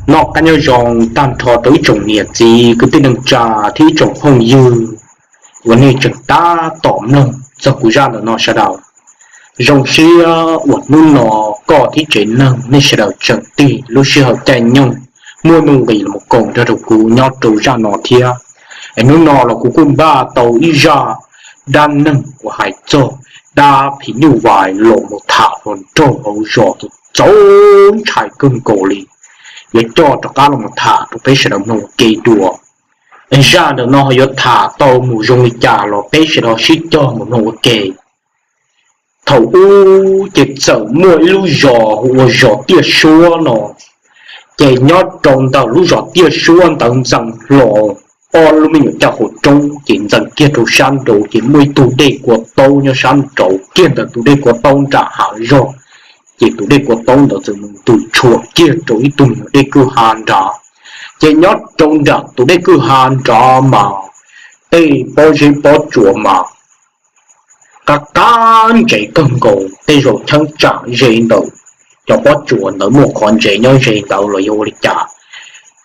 Noj qab nyob zoo tag nrho rau ib tsoom niam txiv kwv tij neej tsa thiab ib tsoom phooj ywg uas nej tseem tab tom mloog txog kuv zaj ntawm no sawv daws. Zoo siab uas hnub no koj thiab tsev neeg nej sawv daws tseem tig lub sij hawm caij nyoog muaj nuj nqis los koom nrog rau kuv nyob rau zaj no thiab. Es hnub no los kuv kuj npaj tau ib zaj dab neeg uas hais txog dab phim nyuj vais los mus tham hluas nraug hauv zos txaus ntshai kawg nkaus li. Yuav coj rov qab los tham rau peb sawv daws mloog ua ke dua. Es zaj ntawm no yuav tham tau mus zoo li cas los peb sawv daws sib cog mus mloog ua ke. Thaum ub ces txawm muaj ib lub zos hu ua zos Tiaj Suab no. Ces nyob rau ntawm lub zos Tiaj Suab ntawd ntxeev hlo ob lub me nyuam caj qhov roob, ces ntxeev kiag rau sab nraud ces muaj ib tug dej kua taub nyob sab nraud kiag ntawm tus dej kua taub nram hav zog. Ces tus dej kua taub ntawd txawm mus ntws tshua kiag rau ib tug nyuag dej kwj ha nrad. Ces nyob rau nram tus dej kwj ha nrad mas tej pob zeb pob tsuas mas qab qab ntsev kawg nkaus, tej zaum cheeb tsam ze ntawm cov pob tsuas ntawd muaj qhov ntsev nyob ze ntawd los yog ua li cas.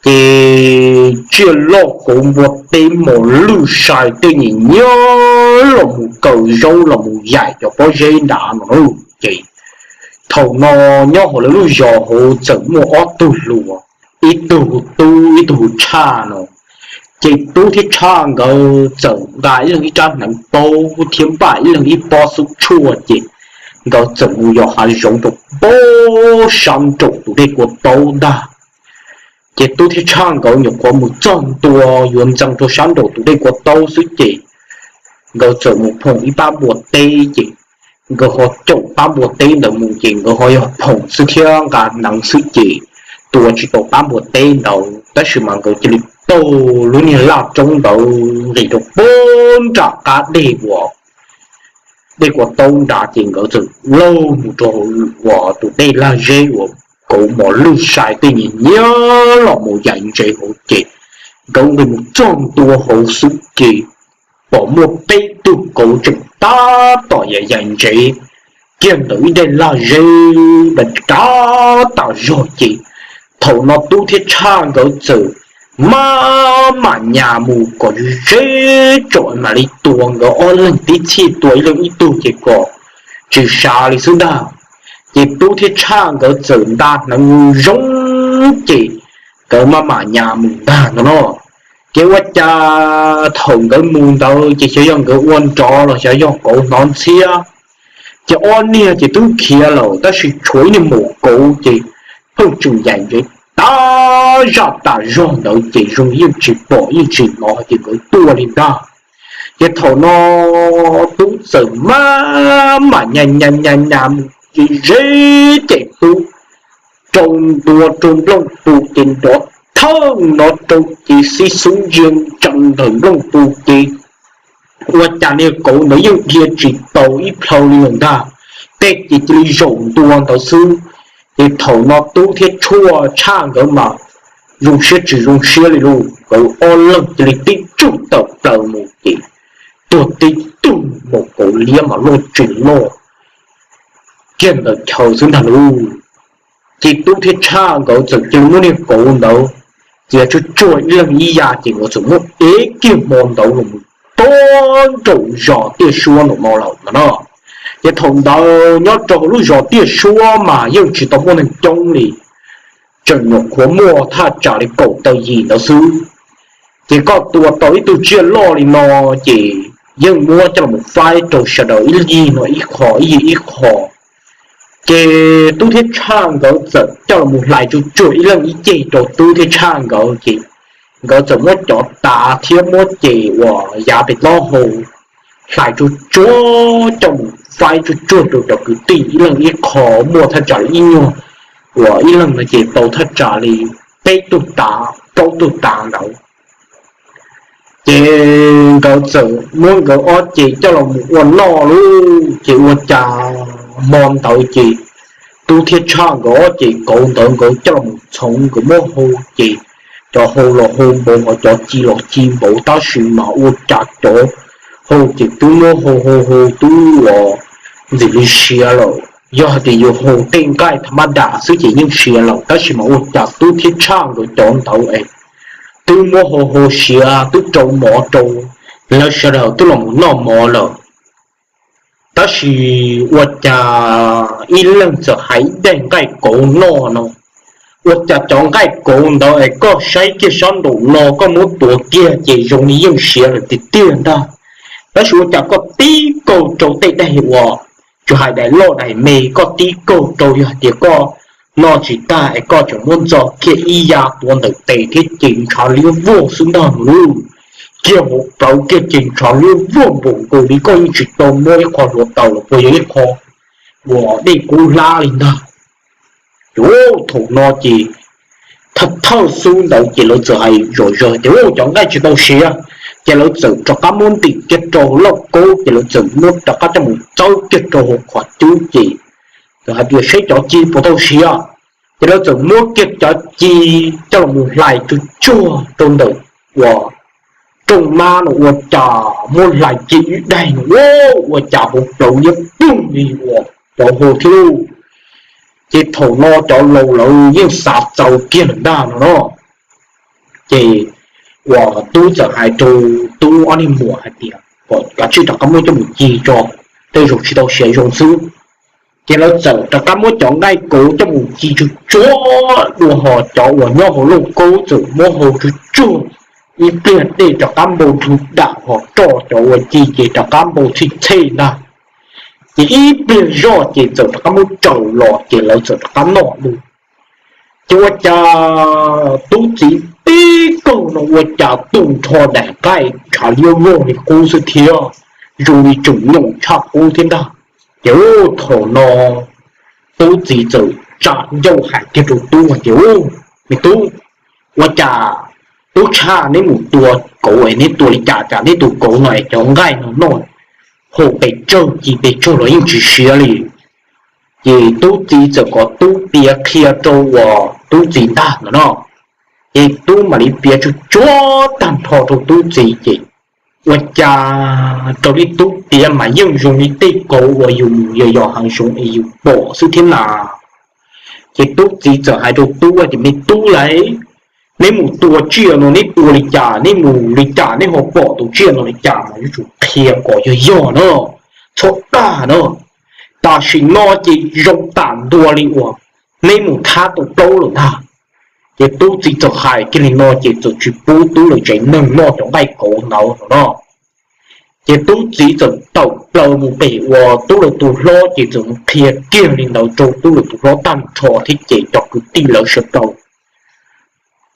Ces tsiaj loj kauv npua teb mos lwj sai tej nyiam nyiab los mus kaw zaub los mus yaim cov pob zeb nrad no. Ces thaum no nyob hauv lawv lub zos hauv txawm muaj ob tug hluas, ib tug hu Tub ib tug hu Tshaj no. Ces Tub thiab Tshaj nkawd txawm nqa ib leeg ib rab hneev taub thiab npaj ib leeg ib pob xub tshuaj ces nkawd txawm mus yos hav zoov rau pem sab nraum tus dej kua taub ntag. Ces Tub thiab Tshaj nkawd nyuam qhuav mus txog ntua yuav ntxeev rau sab nraum tus dej kua taub xwb ces nkawd txawm mus phoom ib pab npua teb ces nkawd ho caum pab npua teb ntawd mus ces nkawd ho yog phoom xwb thiab nqa hneev xwb ces tua tsis tau pab npua teb ntawd tab sis mas nkawd cia li taug lub niag laj roob ntawd nqis rau pem nram qab dej uas dej kua taub nrad ces nkawd txawm laug mus rau uas tus dej lag zeb uas kauv mos lwj sai tej nyiam nyiab los mus yaim ntsev hauv ces nkawd nqis mus txog ntua hauv xwb ces pom muaj peb tug kauv tseem tab tom yaim yaim ntsev kiag ntawm ib daim lag zeb dav tas zog ces thaum no Tub thiab Tshaj nkawd txawm maj mam nyas mus kom ze ze tsom mam li tua nkawd ob leeg tib txhij tua ib leeg ib tug ces kom tsis sav li xwb ntag. Ces Tub thiab Tshaj nkawd txawm nta hneev zoo ces nkawd maj mam nyas mus ntag no no. Ces ua cas thaum nkawd mus ntawd ces xyov yog nkawd ua nrov los xyov yog kauv hnov ntxhiab, ces ob niag ces twb khiav lawm tab sis tshuav ib niag maum kauv ces pheej tseem yaim ntsev tas zaj tas zog ntawd ces zoo yeej tsis pom yeej tsis hnov hais tias nkawd tuaj li ntag. Ces thaum no Tub txawm maj mam nyas nyas nyas nyas mus ze ze ces Tub rau ntua rau nplooj pus ces nrov thawj no rau ces xib xub ntsia ntsees ntawm nplooj pus ces ua cas niag kauv ntawd yeej dhia tsis tau ib plhaw li lawm ntag, tej ces cia li zaum ntua ntawd xwb. Ces thaum no Tub thiab Tshaj nkawd mas zoo siab tsis zoo siab li lauj, nkawd ob leeg cia li tib tsuj tawm plaws mus ces tuag tib tug, maum kauv liab mas loj tsis loj kiag ntawm chaw xwb ntag lauj. Ces Tub thiab Tshaj nkawd txawm cia li muab niag kauv ntawd cia tsuag tsuag ib leeg ib yav ces nkawd txawm muab ev kiag hmo ntawd los mus rau nraum zos Tiaj Suab nraum no lawm no. Ces thaum ntawd nyob rau lub zos Tiaj Suab mas yeej tsis tau muaj neeg coob li, tseem nyuam qhuav muaj thaj tsam li kaum tawm yim ntawd xwb. Ces koj tua tau ib tug tsiaj loj li no ces yeej muab coj los faib rau sawv daws ib yig no ib qho ib yig ib qho. Ces Tub thiab Tshaj nkawd txawm coj los hlais tsuag tsuag ib leeg ib ceg rau Tub thiab Tshaj nkawd ces nkawd txawm muab cov tav thiab muab ces uas yav pem taub hau hlais tsuag tsuag coj mus faib tsuag tsuag rau cov kwv tij ib leeg ib qho, muaj thaj tsam li ib nyuag uas ib leeg no ces tau thaj tsam li peb tug tav plaub tug tav ntawd. Ces nkawd txawm muab nkawd ob ceg coj los mus ua noj lauj. Ces ua cas hmo ntawd ces Tub thiab Tshaj nkawd ob ceg kauv ntawd nkawd coj los mus txhoov nkawd muab hau ces cov hau los hau npaum ho cov ci los ci npaum tab sis mas ua cas cov hau ces twb muab hau hau hau twb uas ntxim li siav lawm. Yog hais tias yus hu tej nqaij tham ma das xwb ces yeej siav lawm, tab sis mas ua cas Tub thiab Tshaj nkawd cov ntawd es twb muab hu hu siav twb rau mov rau lawv sawv daws twb los mus noj mov lawm. Tab sis ua cas ib leeg txawm hais ib daim nqaij kauv noj no, ua cas cov nqaij kauv ntawd es koj saib kiag sab nraum no koj muab tuav kiag ces zoo li yeej siav lawm tiag tiag ntag. Tab sis ua cas koj tib kaug rau tej daim uas tsis hais daim loj daim me, koj tib kaug rau yog hais tias koj noj tsis tag es koj tseem muab ntxo kiag ib ya tuav ntawm tes thiab ces ntshav liab vog xwb ntag no lauj. Kiag hauv plawv kiag ces ntshav liab vog npaum nkaus li koj yeej tsis tau muab ib qho hluav taws los puas yog ib qho uas dej kub hlab li ntag. Ces thaum no ces thawj thawj xub ntawd ces lawv txawm hais zom zaws tias cov nqaij tsis tau siav, ces lawv txawm rov qab muab ntim kiag rau hauv lauj kaub ces lawv txawm muab rov qab coj mus txawb kiag rau hauv qhov cub ces txawm hais tias saib cov ci puas tau siav. Ces lawv txawm muab kiag cov ci coj los mus hlais tsuag tsuag rau ntawm uas rooj mab no ua cas muab hlais kiag ib daim no ua cas hauv plawv liab ploog li uas cov hu thiab lauj. Ces thaum no cov laus lawv yeej xav txaus kiag lawm ntag no no. Ces uas Tub txawm hais rau Tub ob niag muam hais tias kom kav tsij rov qab muab coj mus ci tso, tej zaum tsis tau siav zoo xwb. Ces lawv txawm rov qab muab cov nqaij kauv coj mus ci tsuag tsuag dua hos cov uas nyob hauv lauj kaub txawm muab hau tsuag tsuag ib pliag dej rov qab npau nrug dam hos roj cov uas ci ces rov qab npau txhij txhej ntag. Ces ib pliag zoj ces txawm rov qab muab raws los ces lawv txawm rov qab noj dua. Ces ua cas Tub txiv tib kaug no ua cas tu nrho daim nqaij ntshav liab vog li qub xwb thiab, zoo li tseem nyoos tshaj qub thiab ntag. Ces thaum no Tub txiv txawm tsa ncauj hais kiag rau Tub hais tias, Me Tub, ua cas Tub Tshaj neb mus tua kauv es neb tua li cas cas neb tus kauv no es cov nqaij no noj hau pes tsawg ci pes tsawg los yeej tsis siav li. Ces Tub txiv txawm kom Tub piav qhia rau uas Tub txiv ntag no no. Ces Tub mam li piav tsuag tsuag tag nrho rau Tub txiv ces ua cas raws li Tub piav mas yeej zoo li tej kauv uas yus mus yos yos hav zoov es yus pom xwb thiab na. Ces Tub txiv txawm hais rau Tub tias, Me Tub lauj, neb mus tua tsiaj no neb tua li cas, neb mus li cas neb ho pom tus tsiaj no li cas mas yuav tsum qhia kom yog yog na, txhob dag na. Tam sim no ces zoo tam ntua li uas neb mus thab tau plaub lawm ntag. Ces Tub txiv txawm hais kiag li no ces txawm tsis pub Tub lawv tsev neeg noj cov nqaij kauv ntawd no no. Ces Tub txiv txawm tawm plaws mus pem uas Tub lawv tus hlob ces txawm mus qhia kiag li ntawd rau Tub lawv tus hlob tag nrho thiab ces cov kwv tij lawv sawv daws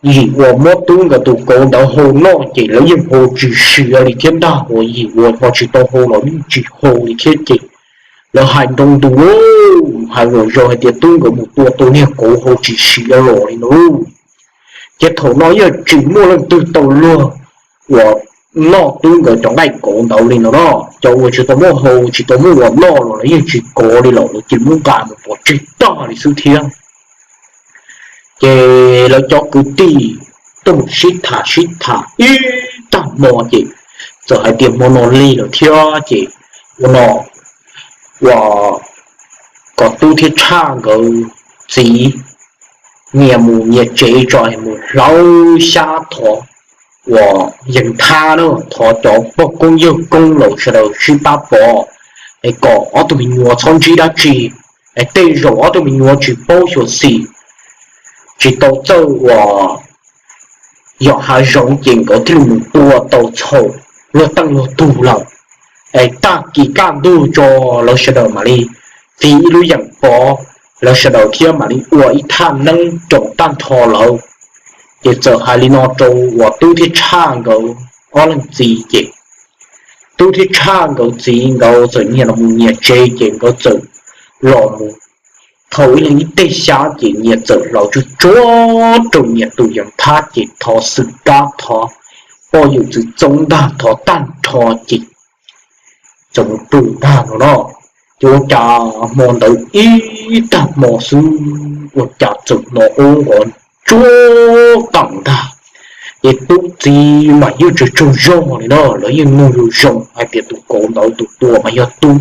yim uas muab Tub nkawd tus kauv ntawd hau noj ces lawv yeej hau tsis siav li thiab ntag, uas yim uas ho tsis tau hau los yeej tsis hau li thiab ces lawv hais nroo ntus lauj, hais zom zaws hais tias Tub nkawd mus tua tau niag kauv hau tsis siav los li no lauj. Ces thaum no yeej tsis muaj leej twg tau luag uas noj Tub nkawd cov nqaij kauv ntawd li no no. Cov uas tsis tau muaj hau tsis tau muaj uas noj los lawv yeej tsis kov li lawm, lawv cia li muab nqa mus pov tseg tag li xwb thiab. Ces lawv cov kwv tij tuaj mus sib tham sib tham ib tag hmo ces txawm hais tias hmo no lig lawm thiab ces ua no, uas kom Tub thiab Tshaj nkawd txiv nyias mus nyias tsev tso, mus hlawv xyab thov uas yees thab na, thov cov pog koob yawg koob laus sawv daws sib pab pov, es kom ob tug me nyuam txhob ntsib dab tsi, es tej zaum ob tug me nyuam tsis paub xyuam xim, tsis tau txawj uas yos hav zoov ces nkawd thiaj li mus tua tau txhaum luag teej luag tug lawm. Es tag kis kaj ntug tso lawv sawv daws mam li txiv ib lub yeem pov, lawv sawv daws thiab mam li ua ib thaj neeb roos tag nrho lawm. Ces txawm hais li no rau uas Tub thiab Tshaj nkawd ob leeg txiv ces Tub thiab Tshaj nkawd txiv nkawd txawm nyias los mus nyias tsev ces nkawd txawm los mus thau ib leeg ib teg xyab ces nyias txawm hlawv tsuag tsuag rau nyias tus yees thab ces thov xwm kab thov poj yawm txwv txoob ntag thov tag nrho ces txawm mus pw ntag no no. Ces ua cas hmo ntawd ib tag hmo xwb ua cas txawm hnov qub nqov tsuag qees ntag. Ces Tub txiv mas yeej tsaug tsaug zog li no, lawv yeej mloog zoo zoo hais tias tus kauv ntawd tus tua mas yog Tub.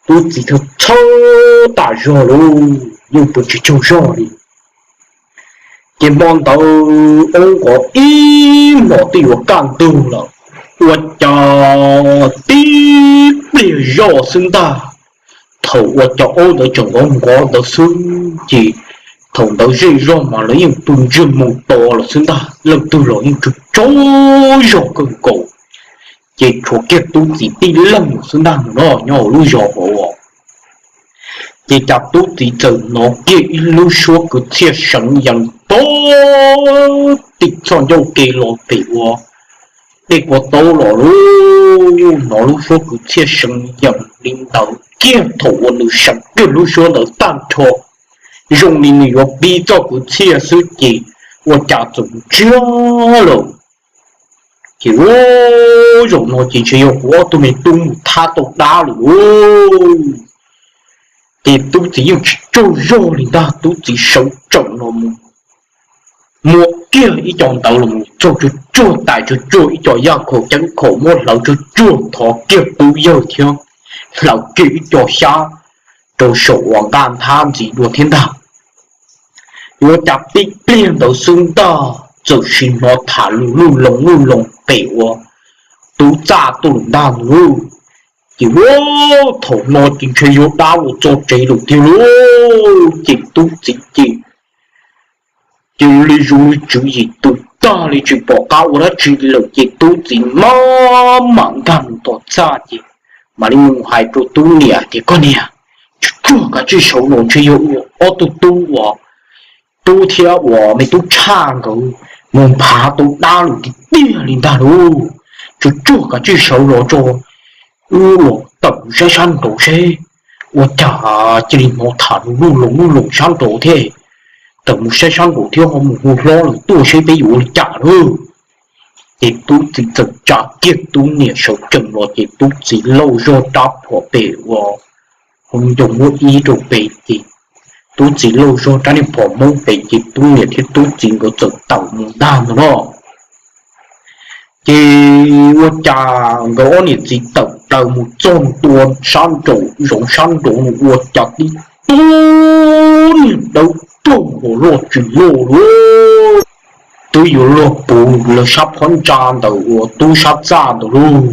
Tub txiv txhawj txhawj tas zog lauj, yeej pw tsis tsaug zog li. Ces hmo ntawd aub nkov ib hmos twb yuav kaj ntug lawm, ua cas tib pliag zoj xwb ntag. Thaum uas cov aub ntawd tseem nkov nkov ntawd xwb ces thaum ntawd zej zog mas lawv yeej pw ntsiag mus to lawm xwb ntag, leej twg los yeej tsaug tsaug zog kawg nkaus. Ces tshuav kiag tub txiv tib leeg xwb ntag no nyob hauv lub zos hauv. Ces cas tub txiv txawm hnov kiag ib lub suab kwv txhiaj seev yees pog tim txoj ncauj ke los pem uas dej kua taub los lauj. Hnov lub suab kwv txhiaj seev yees li ntawd kiag thaum uas nws seev kiag lub suab ntawd tag nrho, zoo li nws yuav pib txoj kwv txhiaj xwb ces ua cas txawm ntsiag lawm. Ces ua, zaum no ces ntshe yog kuv ob tug me tub mus thab tau dab lawm lauj. Ces tub txiv yeej tsis tsaug zog li ntag, tub txiv sawv tsees los mus muab kiag ib co ntawd los mus txog tsuag tsuag tais tsuag tsuag ib co yaj khaum ceeb khaum muab hlawv tsuag tsuag thov kiag tub yawg thiab hlawv kiag ib co xyab rau saum uas nqaj nthab ntxiv dua thiab ntag. Yuav cas tib pliag ntawd xwb ntag txawm sim hnov tham lus luj loo luj loo pem uas tub txaj tuaj lawm ntag lauj. Ces ua, thaum no ces ntshe yog dab los txog tsev lawm tiag lauj. Ces tub txiv ces cia li zoo li tswv yim tu tag li tsis pom qab ua dab tsi li lawm ces tub txiv maj mam nkag mus tom txaj ces mam li mus hais rau tub niam tias, Koj niam, tsuag tsuag kav tsij sawv los, ntshe yog ob tug tub uas tub thiab uas me tub tshaj nkawd mus nphav tau dab lawm tiag tiag li ntag lauj. Tsuag tsuag kav tsij sawv los tso, wb los tawm mus saib sab nraud seb. Ua cas cia li hnov tham lus luj loo luj loo sab nraud thiab. Tawm mus saib sab nraud thiab ho mus hu hlob lawm tuaj seb peb yuav ua li cas lauj. Ces tub txiv txawm tsa kiag tub niam sawv tsees los ces tub txiv lauj zog rab phom pem uas hauv ncoo muab ib rau pem ces tub txiv lauj zog rab niag phom hmoob pem ces tub niam thiab tub txiv nkawd txawm tawm mus ntag ntag no. Ces ua cas nkawd ob niam txiv tawm plaws mus txog ntua sab nraum zoov sab nraud no ua cas tib tug niag dawb paug uas loj tsis loj lauj, twb yuav luag puv lawv sab phab ntsa ntawm uas tub sab txaj ntawd lauj.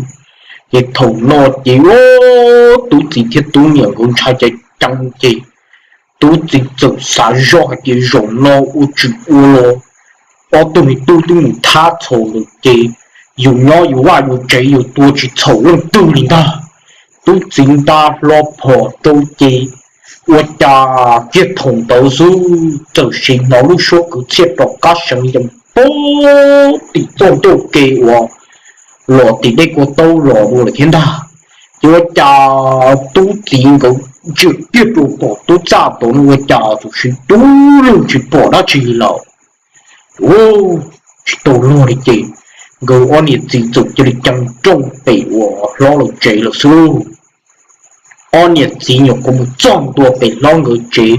Ces thaum no ces tub txiv thiab tub niam nkawd ntshai ceev ceev ces tub txiv txawm xav zoj hais tias zaum no ua tsis ua los ob tug me tub twb mus thab txhaum lawm ces yus nyob yus vaj yus tsev yus tua tsis txhaum leej twg li ntag. Tub txiv nta hlo phom rau ces ua cas kiag thaum ntawd xwb txawm sim hnov lub suab kwv txhiaj rov qab seev yees pog tim txoj ncauj ke uas los tim dej kua taub los dua lawm thiab ntag. Ces ua cas tub txiv nkawd ntsia kiag rau tom tub txaj tod no ua cas txawm siv dub lug tsis pom dab tsi li lawm. Tsis tau luag li ces nkawd ob niam txiv txawm cia li cees rooj pem uas hlob lawv tsev lawm xwb lauj. Ob niam txiv nyuam qhuav mus txog ntua pem hlob nkawd tsev,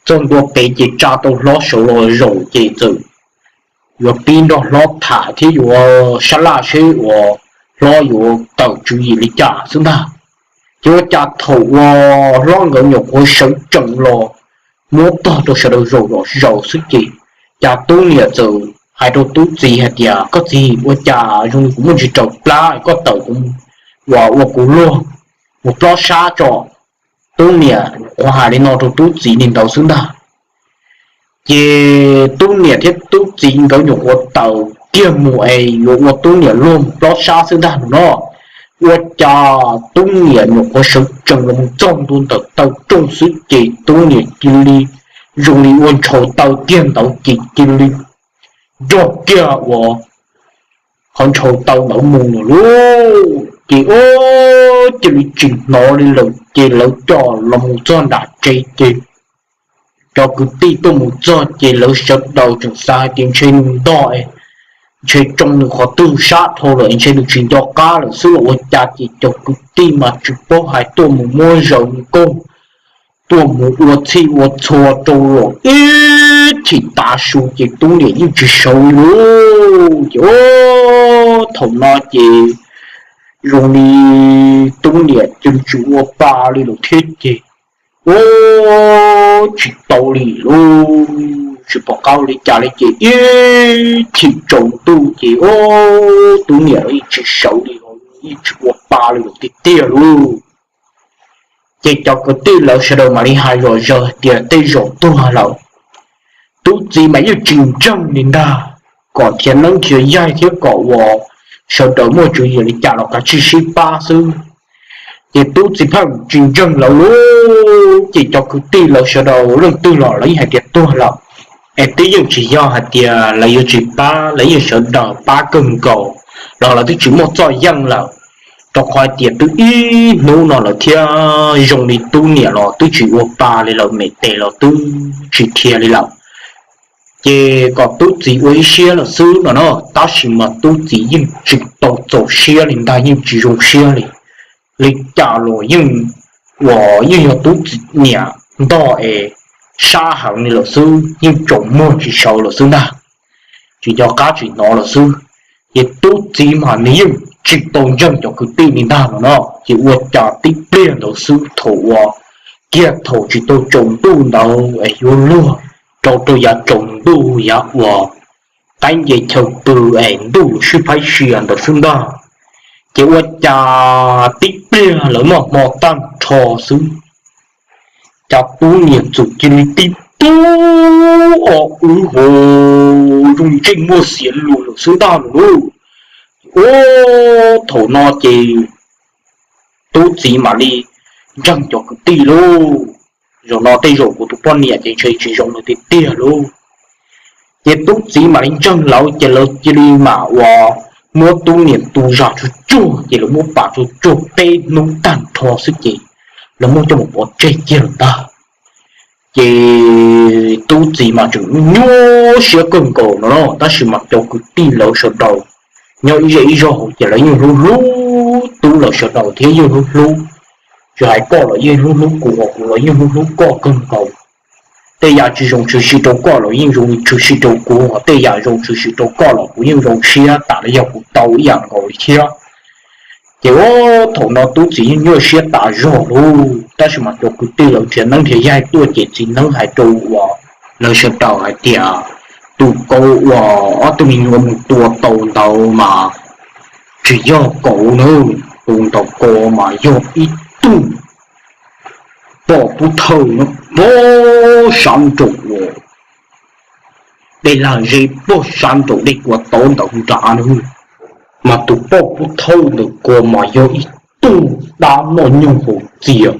txog ntua pem ces tsa tau hlob sawv los zaum ces txawm yuav pib nrog hlob tham thiab yuav sab laj seb uas hlob yuav tawm tswv yim li cas xwb ntag. Ces ua cas thaum uas hlob nkawd nyuam qhuav sawv tsees los muab tog rau sawv daws zaum los zaum xwb ces cas tub niam txawm hais rau tub txiv hais tias, Koj txiv, ua cas zoo li kuv muaj ntsis raws plab, koj tawm kuv uas ua kuv luag mus plob sab tso. Tub niam nyuam qhuav hais li no rau tub txiv li ntawd xwb ntag. Ces tub niam thiab tub txiv nkawd nyuam qhuav tawm kiag mus es yuav ua tub niam luag mus plob sab xwb ntag no. Ua cas tub niam nyuam qhuav sawv tsees los mus txog ntua ntawm taw rooj xwb ces tub niam cia li zoo li ua ntshaus taw kiag ntawd ces cia li nrog kiag uas qhov ntshaus taw ntawd mus lawm lauj. Ces ua cia li tsis hnov li lawm ces lawv coj los mus txog nram tsev ces cov kwv tij tuaj mus txog ces lawv sawv daws tseem xav hais tias ntshe nws ntog, ntshe tsoo nws qhov twg sab dhau lawm ntshe nws tsis nco qab lawm xwb los ua cas ces cov kwv tij mas tsis paub hais tuaj mus muab zaws mus kaug, tuaj mus ua txhij ua txhua rau los ib chim tav su ces tub niam yeej tsis sawv li lauj. Ces thaum no ces zoo li tub niam ces tsis ua pa li lawm thiab ces, u, tsis tau li lauj, tsis pom qab li cas li ces ib chim tsaus ntuj ces, u, tub niam los yeej tsis sawv li, yeej tsis ua pa li lawm tiag tiag lauj. Ces cov kwv tij lawv sawv daws mam li hais zom zaws hais tias tej zaum tuag lawm, tub txiv mas yeej tsis ntseeg li ntag, kom nrhiav neeb nrhiav yaig thiab kom uas sawv daws muaj tswv yim li cas los kav tsij sib pab xwb. Ces tub txiv pheej tsis ntseeg lawv lauj, ces cov kwv tij lawv sawv daws leej twg los lawv yeej hais tias tuag lawm, es twb yeej tsis yog hais tias lawv yuav tsis pab, lawv yeej sawv daws pab kawg nkaus los lawv twb tsis muaj txoj yeej lawm, rau qhov hais tias twb ib hnub no lawm thiab zoo li tub niam los twb tsis ua pa li lawm, me tes los twb tsis dhia li lawm. Ces kom tub txiv ua ib siab lawm xwb no na, tab sis mas tub txiv yeej tsis tau txaus siab li ntag, yeej tsis zoo siab li. Li cas los yeej, uas yeej yog tub txiv niam ntog es sab heev li lawm xwb, yeej tsaus muag tsis sawv lawm xwb ntag, tsis nco qab tsis hnov lawm xwb. Ces tub txiv mas nws yeej tsis tau ntseeg cov kwv tij li ntag no no, ces ua cas tib pliag ntawd xwb thaum uas kiag thaum tsis tau tsaus ntuj ntawd es yuav luag rau rau yav tsaus ntuj yav uas qaib nce chaw pw es ntuj yuav sib phaib sia ntawd xwb ntag. Ces ua cas tib pliag lawv noj hmo tag nrho xwb, cas tub niam txawm cia li tib tug o wb ho zoo ntsej muag xiav lus lawm xwb ntag lauj. Ua, thaum no ces tub txiv mam li ntseeg cov kwv tij lauj. Zaum no tej zaum kuv tus poj niam ces ntshe tsis zoo lawm tiag tiag lauj. Ces tub txiv mam li ntseeg lawv ces lawv cia li mam uas muab tub niam tu zam tsuag tsuag, ces lawv muab pam tsuag tsuag peb hnub tag nrho xwb ces lawv muab coj mus pov tseg kiag lawm ntag. Ces tub txiv mas tseem nyuaj siab kawg nkaus no na, tab sis mas cov kwv tij lawv sawv daws nyob ib zej ib zog hauv ces lawv yeej hlub hlub tub lawv sawv daws thiab yeej hlub hlub, tsis hais koj los yeej hlub hlub kuv, kuv los yeej hlub hlub koj kawg nkaus. Tej yam tsis zoo tshwm sim rau koj los yeej zoo tshwm sim rau kuv, tej yam zoo tshwm sim rau koj los kuv yeej zoo siab tas li yog kuv tau ib yam nkaus li thiab. Ces ua, thaum no tub txiv yeej nyuaj siab tas zog lauj, tab sis mas cov kwv tij lawv nrhiav neeb nrhiav yaig tuaj ces txiv neeb hais rau uas lawv sawv daws hais tias tus kauv uas ob tug me nyuam mus tua tau ntawd mas tsis yog kauv na, tus ntawd ko mas yog ib tug poj pub thawj no, pog sab nraum uas dej lag zeb, pog sab nraum dej kua tod ntawd nrad na. Mas tus poj pub thawj ntawm ko mas yog ib tug dab noj nyoog haus txias,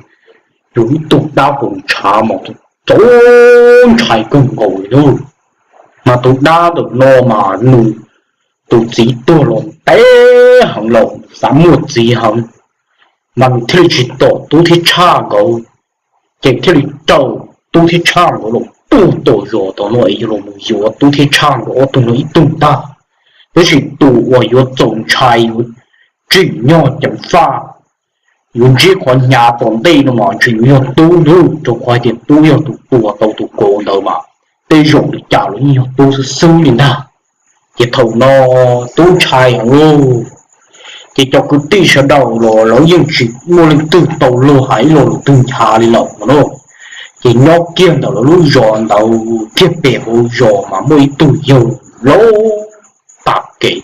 yog ib tug dab haus ntshav mas txaus ntshai kawg nkaus li na. Mas tus dab ntawm no mas nws tus txiv tuag los ntev heev lawm, xav muaj txiv heev, mas nws thiaj li tsis tom tub thiab tshaj nkawd, ces thiaj li raws tub thiab tshaj nkawd los puag tom zos tom no es yog los mus yuav tub thiab tshaj nkawd ob tug no ib tug ntag. Tab sis tus uas yuav txaus ntshai yuav tsim nyog ceev faj, yuav ntsib qhov hnyav tom ntej no mas ntshe yuav yog tub ntag, rau qhov hais tias tub yog tus tua tau tus kauv ntawd mas tej zaum li cas los yeej yog tub xwb xwb li ntag. Ces thaum no tub ntshai heev lauj, ces cov kwv tij sawv daws los lawv yeej tsis muaj leej twg tau luag hais ib lo lus twg nchav li lawm no na. Ces nyob kiag ntawm lawv lub zos ntawd kiag pem hauv zos mas muaj ib tug yawg laus tag kev.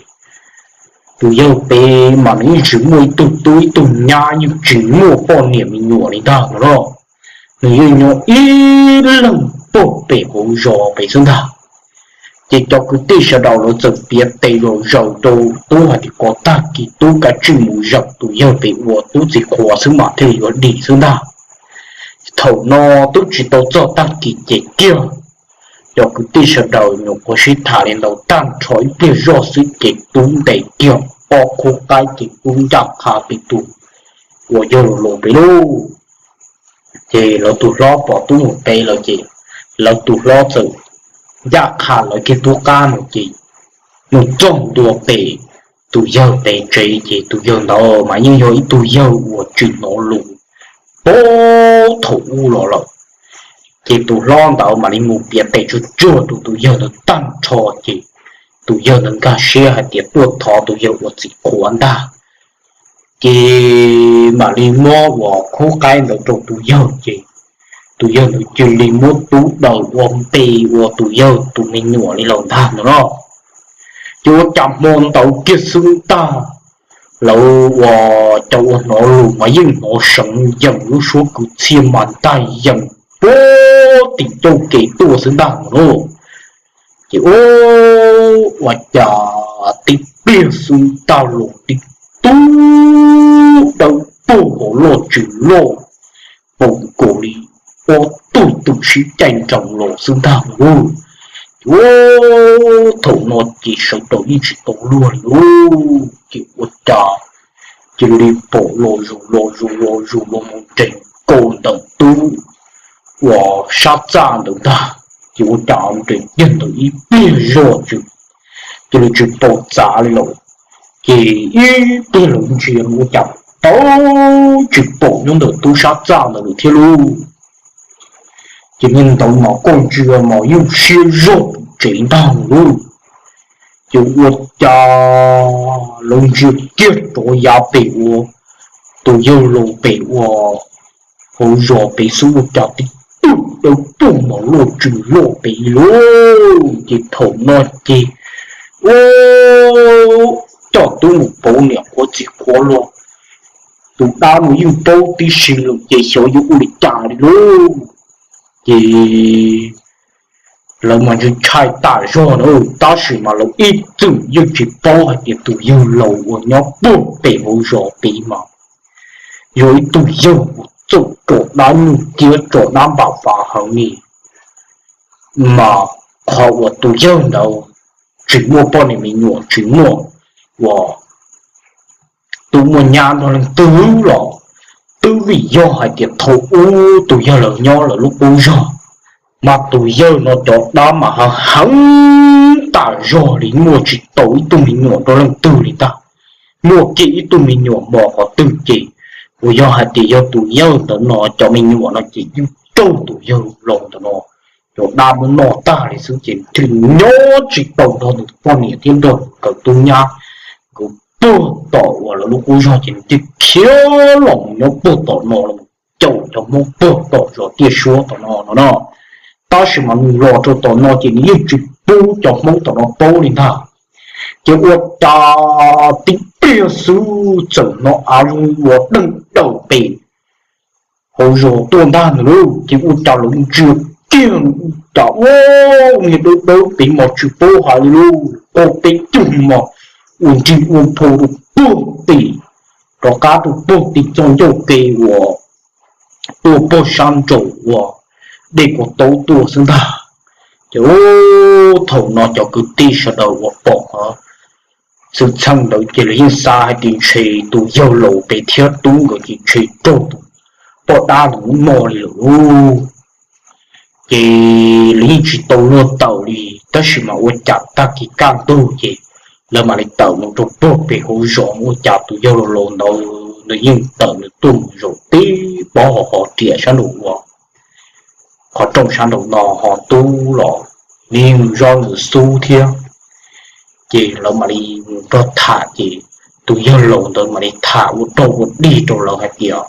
Tus yawg pem mas nws yeej tsis muaj ib tug tub ib tug nyab, yeej tsis muaj poj niam me nyuam li ntag no na. Nws yeej nyob ib leeg puag pem hauv zos pem xwb ntag. Ces cov kwv tij sawv daws lawv txawm piav tes zom zaws rau tub hais tias kom tag kis tub kav tsij mus zawm tus yawg pem ua tub txiv qhua xwb mas thiaj li yuav dim xwb ntag. Thaum no twb tsis tau txog tag kis ces kiag cov kwv tij sawv daws nyuam qhuav sib tham li ntawd tag nrho ib pliag zoj xwb ces tub ntes kiag ob khub qaib ces tub ncaj qha pem tus uas yawg laus pem lauj. Ces lawv tus hlob pom tub mus pem lawm ces lawv tus hlob txawm ncaj qha lawv kiag tub qab no ces mus txog ntua pem tus yawg pem tsev ces tus yawg ntawd mas yeej yog ib tug yawg uas tsis hnov lus puag thaum ub los lawm. Ces tus hlob ntawd mam li mus piav tes tsuag tsuag rau tus yawg ntawd tag nrho ces tus yawg ntawd nkag siab hais tias tuaj thov tus yawg ua txiv qhua ntag. Ces mam li muab uas khub qaib ntawd rau tus yawg ces tus yawg ntawd cia li muab tub daws ua npe ua tus yawg tus me nyuam li lawm ntag no no. Ces ua cas hmo ntawd kiag xwb ntag, lawv uas cov uas hnov lus mas yeej hnov seev yeem lub suab kwv txhiaj mas ntag yeem puag tim cauj kev tuaj xwb ntag no no. Ces ua cas tib pliag xwb ntag los tib tug dawb paug hauv loj tsws loj, paum nkaus li ob tug twm sib caij nroos los xwb ntag no. Ces thaum no ces sawv daws yeej tsis tau luag li lauj, ces ua cas cia li pom los zus los zus los zus los mus nres nkaus ntawm tub uas sab txaj ntawd ntag. Ces ua cas nres kiag ntawd ib pliag zoj tsw, cia li tsis pom txav li lawm. Ces ib pliag lawv ntsia ua cas tau tsis pom nyob ntawm tub sab txaj ntawd lawm thiab lauj. Ces niag ntawd mas koj ntsia mas yeej siab zog pum tsev ntag lauj. Ces ua cas lawv ntsia kiag rov yav pem ua tus yawg laus pem ua hauv zos pem xwb ua cas tib tug dawb paug mas loj tsws loj pem lauj. Ces thaum no ces ua coj tub mus pauv niam qhuav txiv qhuav los, tus dab no yeej paub tib si lawm ces xyov yuav ua li cas li lauj. Ces lawv mas ntshai ntshai tas zog na, tab sis mas lawv ib txwm yeej tsis paub hais tias tus yawg laus uas nyob puag pem hauv zos pem mas yog ib tug yawg uas txawj tso dab nyuj ciab tso dab npam fav heev li. Mas qhov uas tus yawg ntawd tsis muaj poj niam me nyuam tsis muaj uas tub muaj nyab nrog leej twg los twb vim yog hais tias thaum ub tus yawg laus nyob lawv lub qub zog, mas tus yawg no cov dab mas heev heev tas zog li, muaj tsis tau ib tug me nyuam nrog leej twg li ntag. Muaj kiag ib tug me nyuam mos qhov twg ces uas yog hais tias yog tus yawg ntawd no cov me nyuam no ces yeej raug tus yawg laus ntawm no cov dab muab noj tag li xwb ces thiaj li nyob tsis tau nrog nws tus poj niam thiab nrog nkawd tub nyab. Nkawd puag tom uas lawv lub qub zog ces nws thiaj khiav los mus nyob puag tom no los caum cov Hmoob puag tom zos Tiaj Suab tom no no no. Tab sis mas nws los rau tom no ces nws yeej tsis pub cov Hmoob tom no paub li ntag. Ces ua cas tib pliag xwb txawm hnov av zoo ua deej daws pem hauv zos tuaj ntag ntag lauj. Ces ua cas lawv ntsia kiag ua cas ua niag dawb dawb pem mas tsis paub hais li lauj, qaug peb cug mos ua nrig ua phau rau puag tim, rov qab rau puag tim txoj ncauj ke uas tuaj puag sab nraum uas dej Kua Taub tuaj xwb ntag. Ces thaum no cov kwv tij sawv daws uas pom qhov xwm txheej ntawd ces lawv yeej xav hais tias ntshe tus yawg laus pem thiab tub nkawd ces ntshe raug tus poj dab ntawd muab noj li lawm lauj. Ces lawv yeej tsis tau luag tawm li, tab sis mas ua cas tag kis kaj ntug ces lawv mam li tawm mus rau puag pem hauv zos, ua cas tus yawg laus laus ntawd nws yeej tawm nws tuaj mus zaum tib pob hauv riam sab nraum ua qhov rooj sab nraum no ho tub los nws yeej zov nws xub thiab. Ces lawv mam li mus nrog tham ces tus yawg laus ntawd mam li tham ua rog ua dig rau lawv hais tias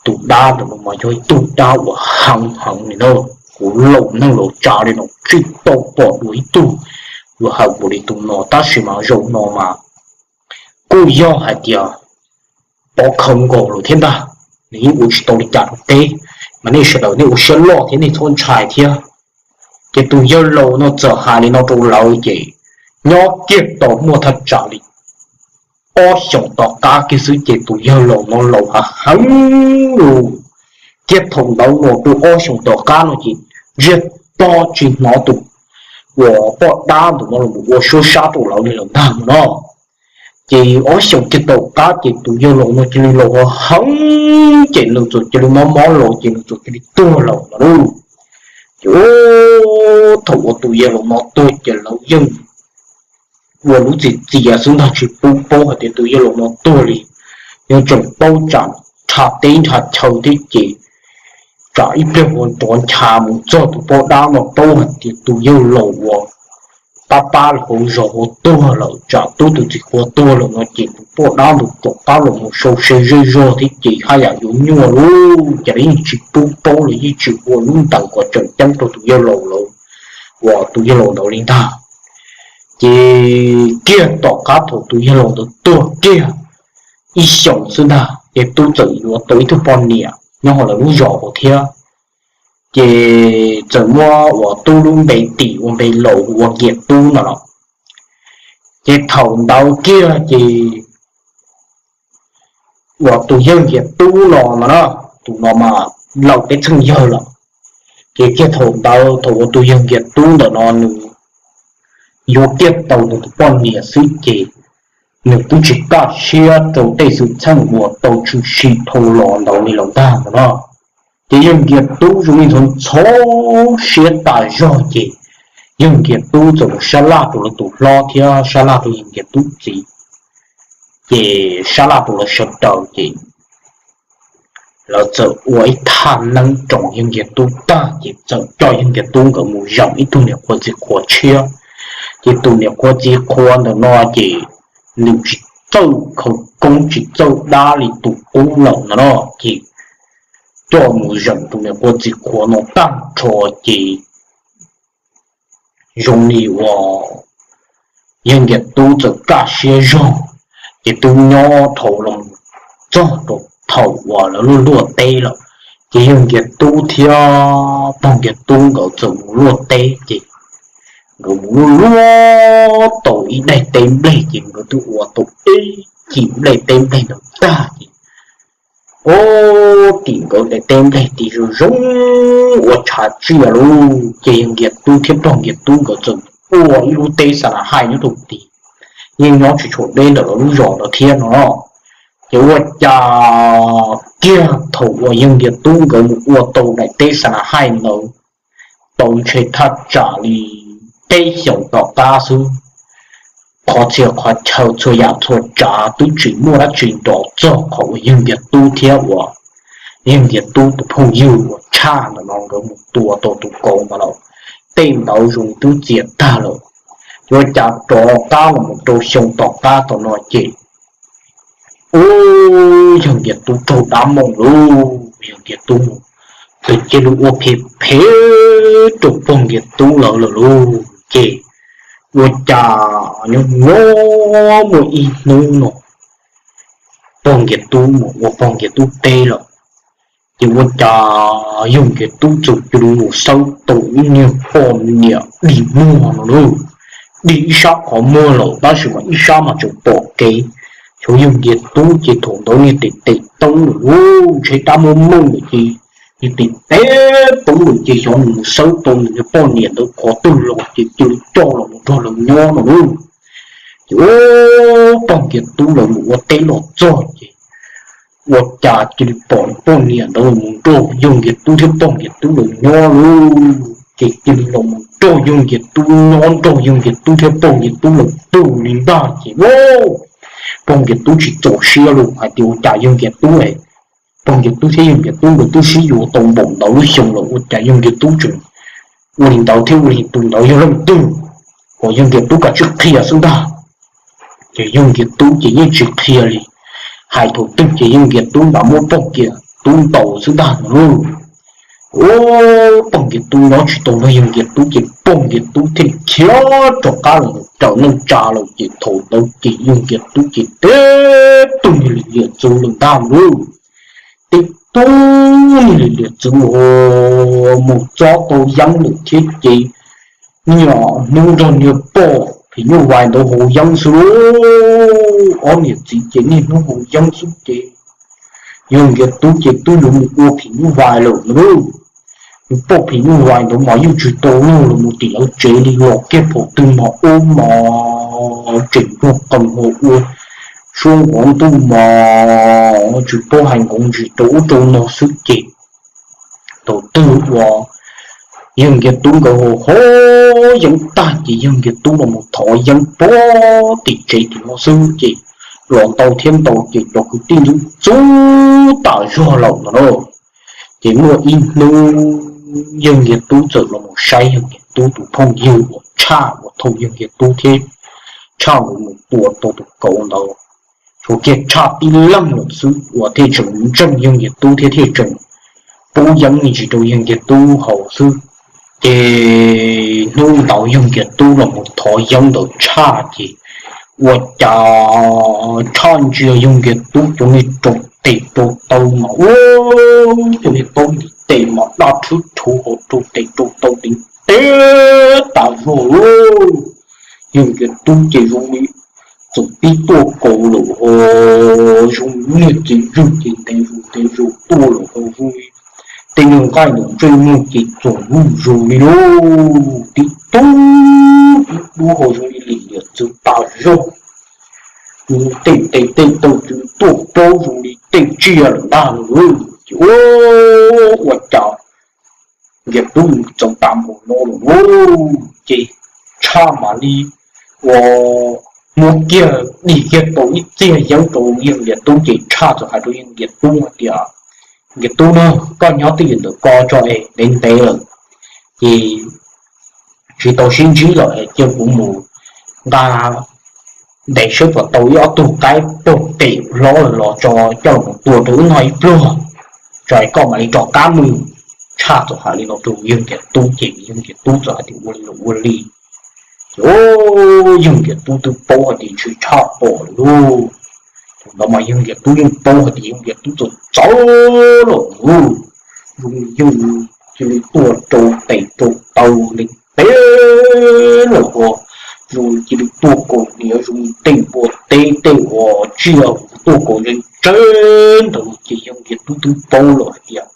tus dab ntawm no mas yog ib tug dab uas heev heev li na. Kuv laus neeg laus tsav li no tsis tau pom dua ib tug uas heev npaum li tus no, tab sis mas zaum no mas kuj yog hais tias pov khawv nkaus lawm thiab ntag. Nws yeej ua tsis tau li cas rau peb, mas nej sawv daws nej ua siab loj thiab nej txhob ntshai thiab. Ces tus yawg laus no txawm hais li no rau lawv ces nyob kiag tau muaj thaj tsam li ob xyoos tom qab kiag xwb ces tus yawg laus no laus hav heev lawm. Kiag thaum ntawd los rau ob xyoos tom qab no ces ntsiag to tsis hnov tus uas poj dab ntawm no los ua suab sab rau lawv li lawm ntag no. Ces ob xyoos kiag tom qab ces tus yawg laus no cia li laus hav heev ces nws txawm cia li mob mob los ces nws txawm cia li tuag lawm no lauj. Ces thaum uas tus yawg laus no tuag ces lawv yeej ua lub txim txias xwb ntag, tsis pub paub hais tias tus yawg laus no tuag li. Yeej tseem paub tsam nrhab teb nrhab chaw thiab ces tsam ib pliag ua nrov ncha mus txog tus poj dab no paub hais tias tus yawg laus uas pab pab hauv zos ua tuag lawm, tsam tub tus txiv qhua tuag lawm no ces tus poj dab ntawd rov qab los mus sau se zej zog thiab ces haj yam yuav nyuaj lawm, ces lawv yeej tsis pub paub, lawv yeej tsis ua lub ntees kom tseem ceeb rau tus yawg laus lawm, uas tus yawg laus ntawd li ntag. Ces kiag tom qab thaum tus yawg laus ntawd tuag kiag ib xyoos xwb ntag ces tub txawm yuav tau ib tug poj niam nyob hauv lawv lub zos hauv thiab. Ces txawm muab uas tub lub npe tim ua npe laus hu ua Nkias Tub no los. Ces thaum ntawd kiag ces uas tus yawg Nkias Tub no no na, tus no mas laus peb txheej yawg lawm. Ces kiag thaum ntawd thaum uas tus yawg Nkias Tub ntawm no nws yuav kiag tau nws tus poj niam xwb ces nws twb tsis kaj siab rau tej xwm txheej uas tau tshwm sim dhau los ntawd li lawm ntag no na. Ces yawg Nkias Tub zoo li ntxhov ntxhov siab tas zog ces yawg Nkias Tub txawm mus sab laj rau lawv tus hlob thiab sab laj rau yawg Nkias Tub txiv, ces sab laj rau lawv sawv daws ces lawv txawm ua ib thaj neeb roos yawg Nkias Tub tag ces txawm coj yawg Nkias Tub nkawd mus zeem ib tug niam qhuav txiv qhuav tshiab. Ces tus niam qhuav txiv qhuav ntawm no ces nws tsis txawj khawv koob tsis txawj dab li tus qub lawm no na, ces coj mus zeem tus niam qhuav txiv qhuav no tag nrho ces zoo li uas yawg Nkias Tub txawm kaj siab zog, ces twb nyob dhau los txog rau thaum uas lawv luaj luaj teb lawm. Ces yawg Nkias Tub thiab pog Nkias Tub nkawd txawm mus luaj teb ces nkawd mus luaj luaj tau ib daim teb nplej ces nkawd twb ua tau ib cim nplej teb nplej ntawd tag ces ua tim nkawd daim teb nplej tim zoo zoo ua tshav tsiaj lauj. Ces yawg Nkias Tub thiab pog Nkias Tub nkawd txawm ua ib lub teb xa na haij nyob rau tid, yeej nyob tsis tshua deb ntawm lawv lub zos ntawd thiab no. Ces ua cas kiag thaum uas yawg Nkias Tub nkawd mus ua tau daim teb xa na haij ntawd tau ntshe thaj tsam li peb xyoos tom qab xwb, qhov txhia qhov chaw txhua yam txhua tsav twb tsis muaj dab tsi nrov txog qhov uas yawg Nkias Tub thiab uas yawg Nkias Tub tus phooj ywg uas tshaj ntawm no nkawd mus tua tau tus kauv ntawd lawm. Tej ntawd zoo twb txias tag lawm. Ces ua cas rov qab los mus rau xyoo tom qab tau no ces ub, yawg Nkias Tub raug dab moom lauj. Yawg Nkias Tub mus ces cia li ua phem phem rau pog Nkias Tub lawv lawm lauj. Ces ua cas nyob nyob muaj ib hnub no pog Nkias Tub mus ua pog Nkias Tub teb lawm, ces ua cas yawg Nkias Tub txawm cia li mus xawb tau ib niag poj niam dig muag no lauj. Dig ib sab qhov muag lawm tab sis mas ib sab mas tseem pom kev. Xyov yawg Nkias Tub ces thaum ntawd niag tes tes toob lawm lauj, ntshe dab muab mooj lawm ces niag tes tes toob lawm ces xyov nws mus xawb tau nws niag poj niam ntawd qhov twg los ces cia li coj los mus nrog lawv nyob no lauj. Ces ub, pog Nkias Tub lawv mus ua teb los txog ces ua cas cia li pom poj niam ntawd los mus nrog yawg Nkias Tub thiab pog Nkias Tub lawv nyob lauj. Ces cia li los mus nrog yawg Nkias Tub nyob, nrog yawg Nkias Tub thiab pog Nkias Tub lawv tug li ntag ces pog Nkias Tub tsis txaus siab lauj, hais tias ua cas yawg Nkias Tub, pog Nkias Tub thiab yawg Nkias Tub nkawd twb sib yuav tau npaum ntawd lub xyoo lawm ua cas yawg Nkias Tub tseem ua li ntawd thiab, ua li tus ntawd yog leej twg, kom yawg Nkias Tub kav tsij qhia xwb ntag. Ces yawg Nkias Tub ces yeej tsis qhia li, hais thaum twg ces yawg Nkias Tub mam muab pog Nkias Tub ntaus xwb ntag no lauj. Ub, pog Nkias Tub nyob tsis tau nrog yawg Nkias Tub ces pog Nkias Tub thiaj li khiav rov qab los raws neej tsa lawm ces thaum ntawd ces yawg Nkias Tub ces teb tug niag li liam txwv lawm ntag lauj. Teb tug niag li liam txwv mus txob tau yeeb lawm thiab ces niaj hnub nrog niag poj phim nyuj vais ntawd haus yeeb xwb lauj. Ob niam txiv ces niaj hnub haus yeeb xwb ces yawg Nkias Tub ces twb yuav mus ua phim nyuj vais lawm no lauj. Niag poj phim nyuj vais ntawd mas yeej tsis tau luag los mus tim lawv tsev li, los kiag pom twg mas ub mas tseem nrog qees ho ua suab nqov ntuj mas tsis paub hais nqov ntsis rau ub rau no xwb ces thaum twg uas yawg Nkias Tub nkawd haus haus yeeb tag ces yawg Nkias Tub los mus thov yeeb puag tim tsev tim no xwb ces los ntau thiab ntau ces cov kwv tij ntxub ntxub tas zog lawm no lauj. Ces muaj ib hnub yawg Nkias Tub txawm los mus saib yawg Nkias Tub tus phooj ywg uas Tshaj uas thaum yawg Nkias Tub thiab Tshaj nkawd mus tua tau tus kauv ntawd, tshuav kiag Tshaj tib leeg lawm xwb uas thiaj tseem ntseeg yawg Nkias Tub thiab thiaj tseem pub yeeb me ntsis rau yawg Nkias Tub haus xwb. Ces hnub ntawd yawg Nkias Tub los mus thov yeeb ntawm Tshaj ces ua cas Tshaj ntsia yawg Nkias Tub cov niag rau tes rau taw mas ua, cov niag taub ntiv tes mas daj rhwb rhuv hauv rau tes rau taw ntev ntev tas zog lauj. Yawg Nkias Tub ces zoo li txawm pib tuaj kaus lawm ho, zoo niag txiv zwj ces ntev zus ntev zus tuaj lawm ho zoo li tej niag nqaij ntawm ntsej muag ces txoom zuj zus li lauj, tib tug tib dub ho zoo li lim liam txwv tas zog. Tej ntes tej taw txwv tuaj plaub zoo li tej tsiaj lawm ntag lauj. Ces ua cas Nkias Tub mus txog tas npaum no lawm lauj, ces Tshaj mam li ua muab kiag dim kiag tau ib txiag yeeb rau yawg Nkias Tub ces Tshaj txawm hais rau yawg Nkias Tub hais tias, Nkias Tub na, koj nyob twj ywm ntawm ko tso es ntev ntev lawm ces tsis tau sib ntsib lawm es cia kuv mus nqa ntes saib puas tau ib ob tug qaib pog pem hlob lawm los tso coj los tua rau wb noj ib pluag, tso es koj mam li rov qab mus. Tshaj txawm hais li no rau yawg Nkias Tub ces yawg Nkias Tub txawm hais tias ua li los ua li. Ces yawg Nkias Tub twb paub hais tias ntshe Tshaj pom lawm lauj. Thaum ntawd mas yawg Nkias Tub yeej paub hais tias yawg Nkias Tub txawm txawv lawm lauj. Zoo yawg cia li tuaj rau tes rau taw ntev ntev lawm ho, zoo cia li tuaj kaus hniav zoo tej npua teb tej uas tsiaj tuaj kaus ntse ntse ntawd ces yawg Nkias Tub twb paub lawm hais tias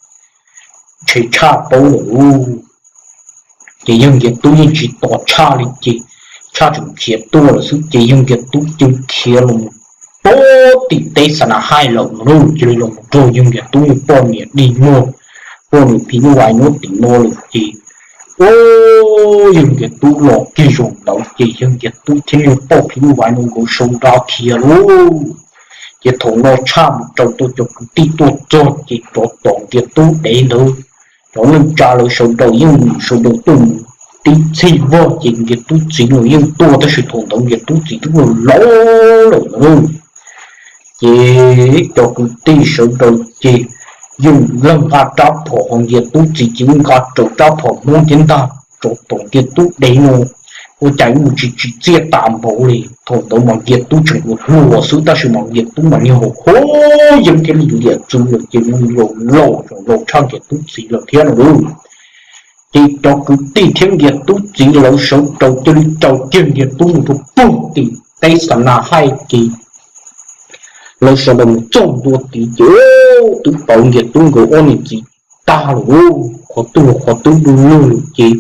ntshe Tshaj paub lawm lauj. Ces yawg Nkias Tub yeej tsis tos Tshaj li ces Tshaj tseem khiav tuaj lawm xwb ces yawg Nkias Tub cia li khiav los mus pem tim teb Xa Na Haij lawm no lauj. Cia li los mus nrog yawg Nkias Tub niag poj niam dig muag, poj niam phim nyuj vais nyob tim no lawm ces, o, yawg Nkias Tub los kiag zaum ntawd ces yawg Nkias Tub thiab niag poj phim nyuj vais no nkawd sau nra khiav lauj. Ces thaum no Tshaj mus raws tau cov kwv tij tuaj txog ces rov tom Nkias Tub dev ntawd, cov neej tsa lawv sawv daws yeej sawv daws tuaj mus tib txhij vog ces Nkias Tub txiv los yeej tuaj tab sis thaum ntawd Nkias Tub txiv twb laus laus lawm na. Ces cov kwv tij sawv daws ces yeej leej nqa rab phom ho Nkias Tub txiv ces nqa raws rab phom Hmoob thiab ntag rov tom Nkias Tub dev no. Ua cas mus tsis tsim txiaj tas npaum li, thaum ntawd mas Nkias Tub tseem ua hluas xwb tab sis mas Nkias Tub mas niag haus huab yeeb thiab lim liam txwv lawm ces mus laus laus tshaj Nkias Tub txiv lawm thiab no lauj. Ces cov kwv tij thiab Nkias Tub txiv lawv sawv daws cia li raws kiag Nkias Tub mus rau puag tim teb Xa Na Haij ces lawv sawv daws mus txog ntua tid ces twb pom Nkias Tub nkawd ob niam txiv tag lawm, qhov twg los qhov twb du lug lawm ces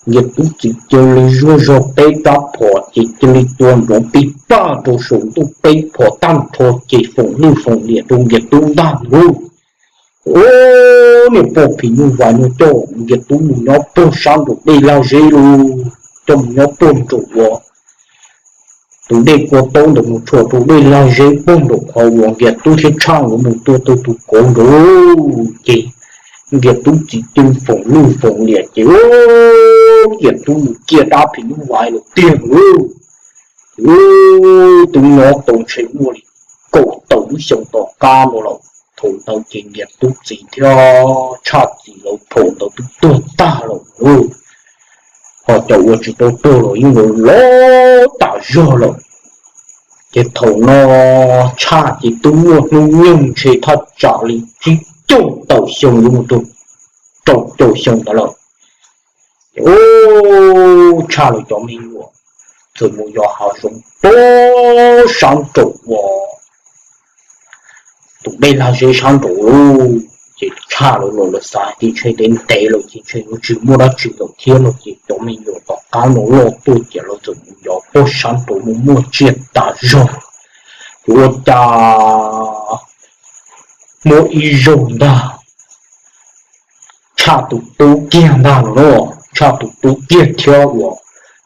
Nkias Tub txiv cia li zuaj zog peb rab phom ces cia li tua nrov pij paj rau saum ntuj peb phom tag nrho ces foom lwj foom liam rau Nkias Tub ntag lauj. Ub, niag poj phim nyuj vais no coj Nkias Tub mus nyob puag sab nraum dej lag zeb lauj, coj mus nyob puag nraum uas tus dej kua taub ntawd mus tshuam rau dej lag zeb puag nraum qhov uas Nkias Tub thiab Tshaj nkawd mus tua tau tus kauv nraud. Ces Nkias Tub txiv cia li foom lwj foom liam ces Nkias Tub mus ciaj dab phim nyuj vais lawm tiag lauj. Ces twb nyob tau ntshe muaj li kaum tawm lub xyoo tom qab no lawm. Thaum ntawd ces Nkias Tub txiv thiab Tshaj txiv lawv phaum ntawd twb tuag tag lawm lauj. Ho cov uas tsis tau tuag los yeej laus laus tas zog lawm. Ces thaum no Tshaj ces twb muaj hnub nyoog ntshe thaj tsam li tsib caug tawm xyoo yuav mus rau rau caum xyoo ntawd lawm. Ces Tshaj lawv cov me nyuam txawm mus yos hav zoov puag sab nraum uas tus dej lag zeb sab nraud lauj. Ces Tshaj lawv los lawv xav tias ntshe ntev ntev lawm ces ntshe yuav tsis muaj dab tsi lawm thiab no ces cov me nyuam tom qab no loj tuaj ces lawv txawm mus yos puag sab nraud mus muaj tsiaj tas zog. Ces ua cas muaj ib zaug ntag, Tshaj tus tub kiag ntag no, Tshaj tus tub kiag thiab uas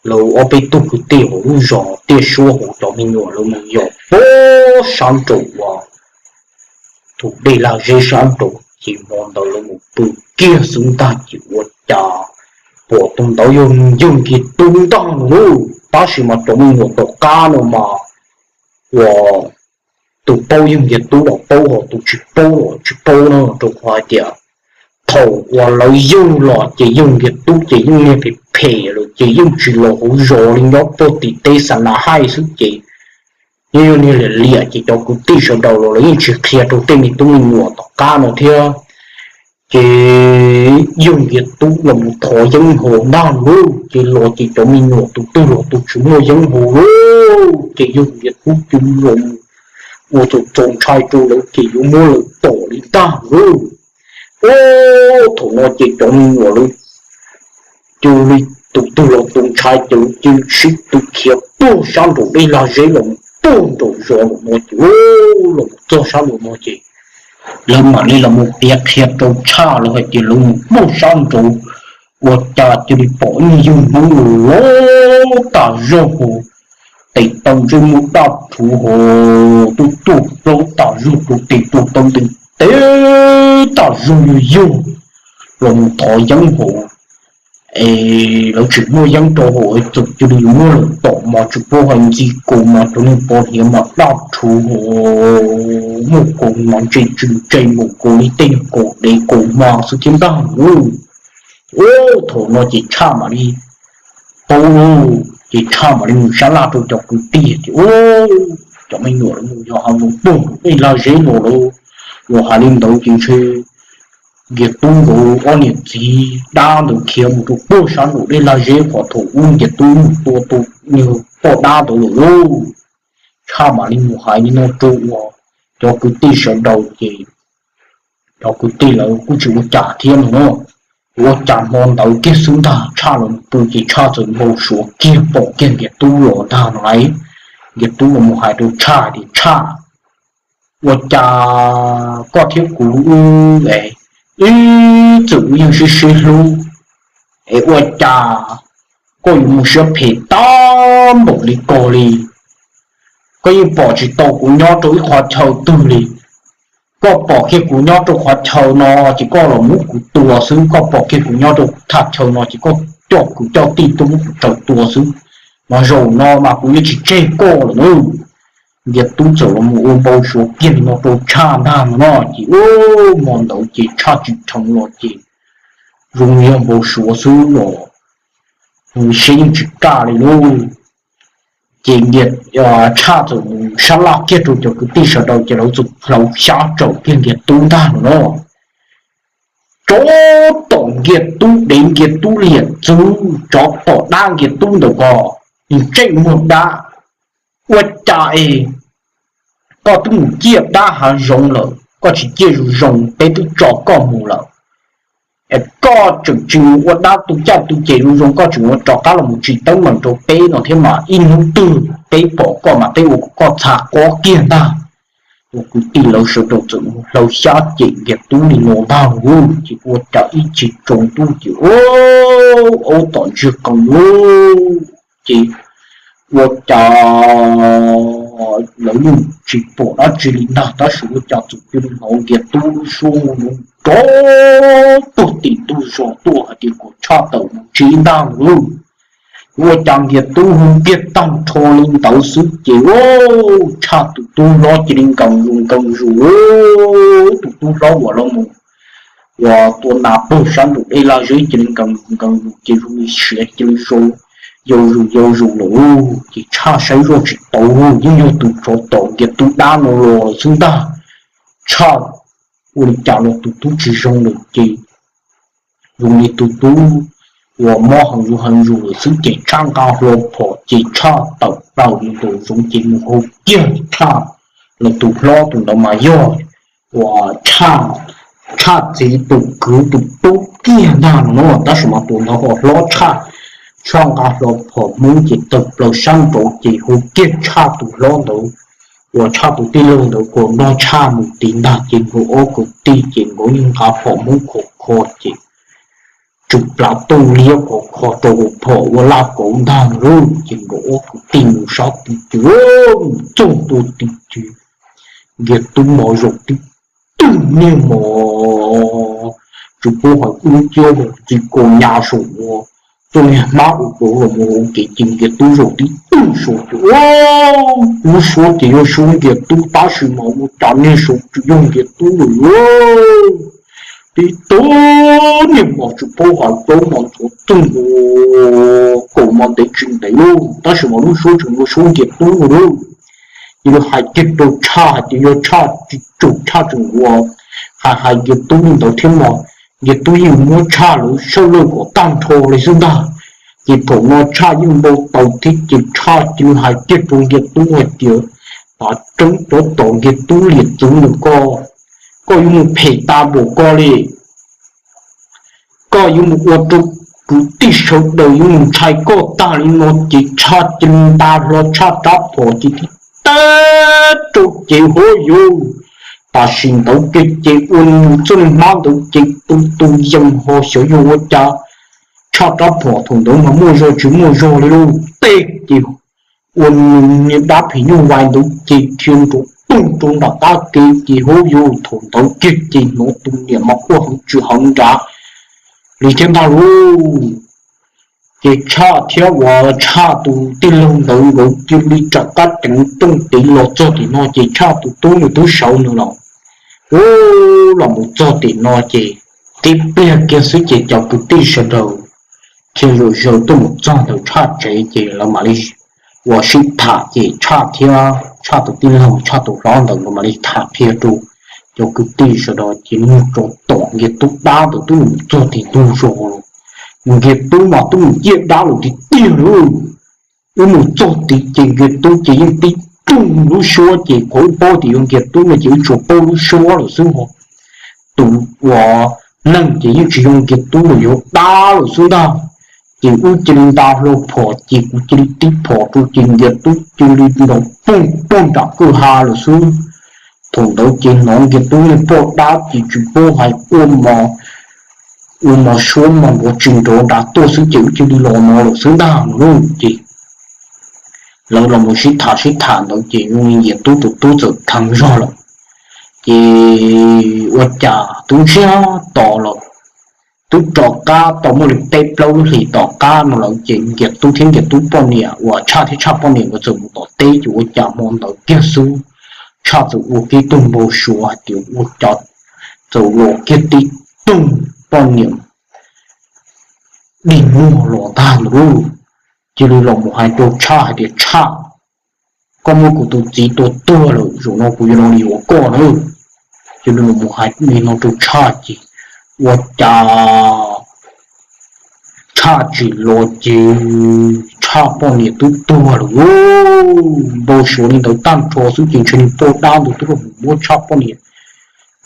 lawv ob peb tug kwv tij hauv lub zos Tiaj Suab hauv cov me nyuam lawv mus yos puag sab nraum uas tus dej lag zeb sab nraud ces hmo ntawd lawv mus pw kiag xwb ntag ces ua cas pom tus ntawd yog Nkiag Tub ntag lauj. Tab sis mas cov me nyuam tom qab no mas uas tus paub yog Nkiag Tub los paub, ho tus tsis paub los tsis paub na, rau qhov hais tias thaum uas lawv yug los ces yog Nkiag Tub ces yeej niag phem phem lawm ces yeej tsis los hauv zos li, nyob puag tim teb xa na haij xwb ces yeej yog niag liam liam ces cov kwv tij sawv daws los lawv yeej tsis qhia rau tej me tub me nyuam tom qab no thiab. Ces yog Nkiag Tub los mus thov yeeb haus ntag lauj, ces los ces cov me nyuam tus twg los tus tsis muaj yeeb haus lauj, ces yog Nkiag Tub cia li los mus ua txaus ntshai rau lawv ces yuav muab lawv tom li ntag lauj. Ub, thaum no ces cov me nyuam lawv cia li tus twg los tus ntshai ces lawv cia li sib tw khiav puag sab nraum dej lag zeb los mus puag nraum zos lawm no ces, los mus txog sab nraum no ces lawv mam li los mus piav qhia rau Tshaj lawv hais tias lawv mus puag sab nraud ua cas cia li pom ib yug Hmoob los tas zog hos, tes taw ntsej muag daj rhuv hos, tuaj tuaj plaub tas zog rau tes rau taw ntev ntev tas zog yug yug los mus thov yeeb hos. Es lawv tsis muaj yeeb rau hauv, txawm cia li yuav muab lawv tom mas tsis paub hais ntxi kaus mas cov niag pov hniav mas daj rhuv hos, muaj kaus mas ntse tsw ntse mus kaus li tej kaus dev kaus hma xwb thiab ntag lauj. Ub, thaum no ces Tshaj mam li paub lauj, ces Tshaj mam li mus sab laj rau cov kwv tij tias, Ub, cov me nyuam lawv mus yos hav zoov puag nraum dej lag zeb los lawm. Yog hais li ntawd ces ntshe Nkiag Tub nkawd ob niam txiv dab ntawd khiav mus rau puag sab nraum dej lag zeb qhov thaum ub Nkiag Tub mus tua tus niag poj dab ntawd lawm lauj. Tshaj mam li mus hais li no rau uas cov kwv tij sawv daws ces cov kwv tij lawv kuj tsis ua cas thiab no na. Ua cas hmo ntawd kiag xwb ntag Tshaj los pw ces Tshaj txawm npau suav kiag pom kiag Nkiag Tub los ntag no lauj. Nkiag Tub los mus hais rau Tshaj tias, Tshaj, ua cas koj thiab kuv wb, wb txawm wb yeej sib sib hlub, es ua cas koj yuav mus siab phem tag npaum li ko li? Koj yeej pom tsis tau kuv nyob rau ib qhov chaw twg li. Koj pom kiag kuv nyob rau qhov chaw no ces koj los muab kuv tua xwb, koj pom kiag kuv nyob rau thaj chaw no ces koj coj kwv coj tij tuaj muab kuv raws tua xwb. Mas zaum no mas kuv yeej tsis tseg koj lawm na. Nkiag Tub txawm los mus ua npau suav kiag li no rau Tshaj ntag no no ces, hmo ntawd ces Tshaj tsim dheev los ces zoo yog npau suav xwb los, siab yeej tsis kaj li lauj. Ces Tshaj txawm mus sab laj kiag rau cov kwv tij sawv daws ces lawv txawm hlawv xyab tsaum kiag Nkiag Tub ntag no no. Tsov tom Nkiag Tub dev, Nkiag Tub liam txwv, tsov tom dab Nkiag Tub ntawm ko, ntsej muag dab. Ua cas es koj twb mus ciaj dab hav zoov lawm, koj tsis ciaj zoo zoo peb twb tso koj mus lawm, es koj tseem tsis mus ua dab tu caj tu ces zoo zoo, koj tseem ua rov qab los mus tsis teeb meem rau peb no thiab mas ib hnub twg peb pom koj mas peb ua kom koj txha qob kiag ntag. Ua kwv tij lawv sawv daws txawm mus hlawv xyab cem Nkiag Tub li no ntag lauj, ces ua cas ib chim tsaus ntuj ces aub tom ntsiag qees lauj, ces ua cas lawv yeej tsis pom dab tsi li ntag, tab sis ua cas txawm cia li hnov Nkiag Tub lub suab nrov tuag tim ntug zos tuaj hais tias kom Tshaj tawm mus ntsib ntag lauj. Ua cas Nkiag Tub hu kiag tag nrho li ntawd xwb ces Tshaj tus tub hlob cia li nkees zus nkees zus, tus tub hlob uas los mus uas tua nas pag sab nraum dej laj zeb cia li nkees zus nkees zus ces zoo li siav cia li yau zus yau zus lawm. Ces Tshaj saib zoj tsis tau, yeej yog tus tsov tom Nkiag Tub dab no los xwb ntag. Tshaj ua li cas los tus tub tsis zoo lawm ces zoo li tus tub uas mob heev zus heev zus lawm xwb ces Tshaj nqa hlo phom ces Tshaj tawm plaws mus nraum zoov ces mus hu kiag Tshaj, los tus hlob tus ntawd mas yog uas Tshaj txiv tus kwv tus tub kiag ntag no, tab sis mas tus ntawd ho hlob tshaj. Tshaj nqa hlo phom Hmoob ces tawm plaws sab nraud ces hu kiag Tshaj tus hlob ntawd uas Tshaj tus tij laug ntawd kom nrog Tshaj mus tid ntag ces nkawd ob kwv tij ces nkawd yeej nqa phom Hmoob khov kho ces tsw plav tuj liab khov kho rau hauv phom ua laj kauv ntag lauj. Ces nkawd ob kwv tij mus sab tid ces mus txog ntua tid ces Nkiag Tub mos zaum tib twg niag mos, tsis paub hais dub nciab ntxi ko nyas saum ua Txoj niag hmab ua rau los mus ua kev ces Nkias Tub zaum tib tug saud ces lub suab ces yog suab Nkias Tub tab sis mas ua cas niag saud tsis yog Nkias Tub lawm. Tib tug niag mos tsis paub hais plaub mos ntxhuav txooj kaum mos ntev tsis ntev lauj, tab sis mas lub suab tseem ua suab Nkias Tub lauj. Ces lawv hais kiag rau Tshaj hais tias yog Tshaj tsis tsum Tshaj tseem ua hais hais Nkias Tub li ntawd thiab mas Nkias Tub yeej muab Tshaj lawv sawb lawj kom tag nrho li xwb ntag. Ces thaum no Tshaj yeej npau taws thiab ces Tshaj cia li hais kiag rau Nkias Tub hais tias, Tav tseeb cov tom Nkias Tub liam txwv ntawm koj, koj yuav mus phem tas npaum ko li. Koj yuav mus ua rau kwv tij sawv daws yuav mus ntshai koj tag li no. Ces Tshaj cia li nta hlo Tshaj rab phom ces tib teg rau ces hov yus, tam sim ntawd kiag ces ua nws txoj niag hmab ntawd ces tu tu yees ho xyov yog ua cas Tshaj rab phom thaum ntawd mas muaj zog tsis muaj zog li lauj, teg ces ua nws niag dab phim nyuj vais ntawd ces dhia nrov toog rau nram qab ke ces hov yus, thaum ntawd kiag ces hnov tus niam mas quaj heev tsis heev nrad li thiab ntag lauj. Ces Tshaj thiab uas Tshaj tus tij laug ntawd nkawd cia li rov qab ceev rooj tiv los txog tim no ces Tshaj tus tub nws twb sawv nws los, ub, los mus txog tim no ces tib pliag kiag xwb ces cov kwv tij sawv daws thiaj zuj zus tuaj mus txog ntawm Tshaj tsev ces lawv mam li ua sib tham ces Tshaj thiab Tshaj tus tij laug Tshaj tus hlob ntawd nkawd mam li tham qhia rau cov kwv tij sawv daws ces nug rau tom Nkias Tub dab ntawd twb mus txog tim ntug zos los, Nkias Tub mas twb mus ciaj dab lawm tiag tiag lauj. Wb mus txog tid ces Nkias Tub ces yeej tib tug lub suab ces qhov wb paub tias yog Nkias Tub no ces wb tsuas paub lub suab lawm xwb ho. Tus uas neeg ces yeej tsis yog Nkias Tub lawm, yog dab lawm xwb ntag. Ces wb cia li nta hlo phom ces kuv cia li tib phom rau ces Nkias Tub cia li nrov poog poog nram kwj ha lawm xwb. Thaum ntawd ces hnov Nkias Tub niag poj dab ces tsis paub hais ua mos, ua mos suab mos nrov tsis nrov nrad tuaj xwb ces wb cia li los no lawm xwb ntag no lauj. Ces lawv los mus sib tham sib tham ntawd ces Nkias Tub tus tub txawm dheev zog lawm. Ces ua cas twb ntsiag to lawm, twb rov qab tau muaj li peb plaub lub hlis tom qab no lawm ces Nkias Tub thiab Nkias Tub poj niam uas Tshaj thiab Tshaj poj niam nkawd txawm mus tom teb ces ua cas hmo ntawd kiag xwb Tshaj txawm ua kiag tug npau suav hais tias ua cas txawm los kiag tib tug poj niam dig muag los ntag ntawd lauj. Cia li los mus hais rau Tshaj hais tias Tshaj, koj muab kuv tus txiv tua tuag lawm, zaum no kuv yuav los li yuav koj na. Cia li los mus hais li no rau Tshaj ces ua cas Tshaj tsim los ces Tshaj poj niam twb tuag lawm lauj. Npau suav li ntawd tag nrho xwb ces ntshe niag poj dab ntawd twb los mus muab Tshaj poj niam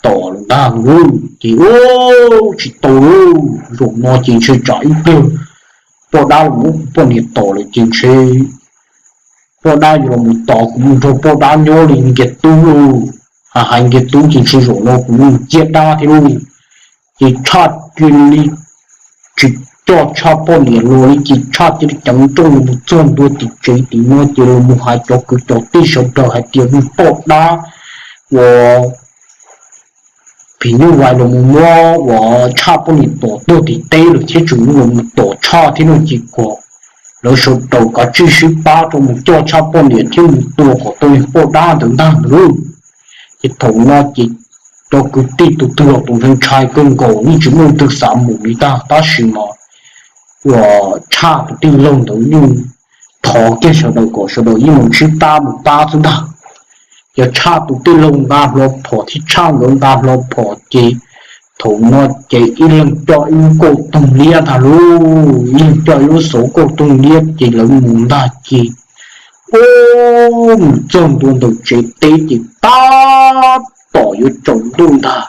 tom lawm ntag lauj. Ces ua tsis tau lauj, zaum no ces ntshe tsam ib pliag poj dab los muab kuv poj niam tom lawm ces ntshe poj dab yuav los mus tos kuv mus nrog poj dab nyob li Nkias Tub lauj. Hais hais Nkias Tub ces ntshe zaum no kuv mus ciaj dab thiab lauj. Ces Tshaj cia li tsis coj Tshaj poj niam los li ces Tshaj cia li ceev nrooj los mus txog ntua tim tsev tim no ces los mus hais cov kwv cov tij sawv daws hais tias niag poj dab uas phim nyuj vais los mus muab uas Tshaj poj niam tom tuag tim teb lawm thiab tseem los mus tom Tshaj thiab no ces kom lawv sawv daws kav tsij sib pab rau mus coj Tshaj poj niam thiab mus tua kom tau niag poj dab ntawd ntag ntag lauj. Ces thaum no ces cov kwv tij tus twg los tus ntshai ntshai kawg nkaus yeej tsis muaj leej twg xav mus li ntag tab sis mas uas Tshaj tus tij laug ntawd yeej thov kiag sawv daws kom sawv daws yeej mus sib pab mus pab xwb ntag. Ces Tshaj tus tij laug nqa hlo phom thiab Tshaj nkawd nqa hlo phom ces thaum no ces ib leeg coj ib lub kauj toog liab ntag lauj, ib leeg coj ib lub xauv kauj toog liab ces lawv mus ntag ces ua mus txog ntua ntawm tsev teb ces tab tom yuav tsaus ntuj ntag.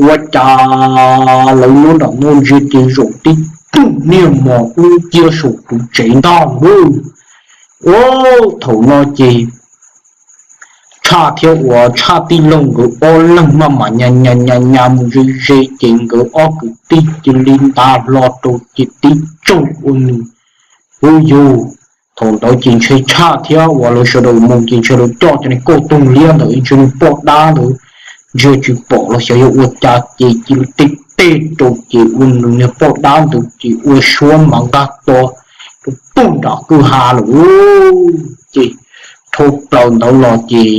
Ua cas lawv nyob nram no ntsia ces zaum tib tug niag mos dub nciab saum tus tsev ntag lauj. Ua thaum no ces Tshaj thiab uas Tshaj tij laug nkawd ob leeg maj mam nyas nyas nyas nyas mus ze ze ces nkawd ob kwv tij cia li nta hlo rau ces tib tsaug ua nws. Ub yus, thaum ntawd ces ntshe Tshaj thiab uas lawv sawv daws mus ces ntshe lawv coj cov niag kauj toog liab ntawd ntshe niag poj dab ntawd ntsia tsis pom los xyov yog ua cas ces cia li tib tej rau ces ua nws niag poj dab ntawd ces ua suab mas nqaj to rau pug nram kwj ha lawm. Ces dhau plaws ntawd los ces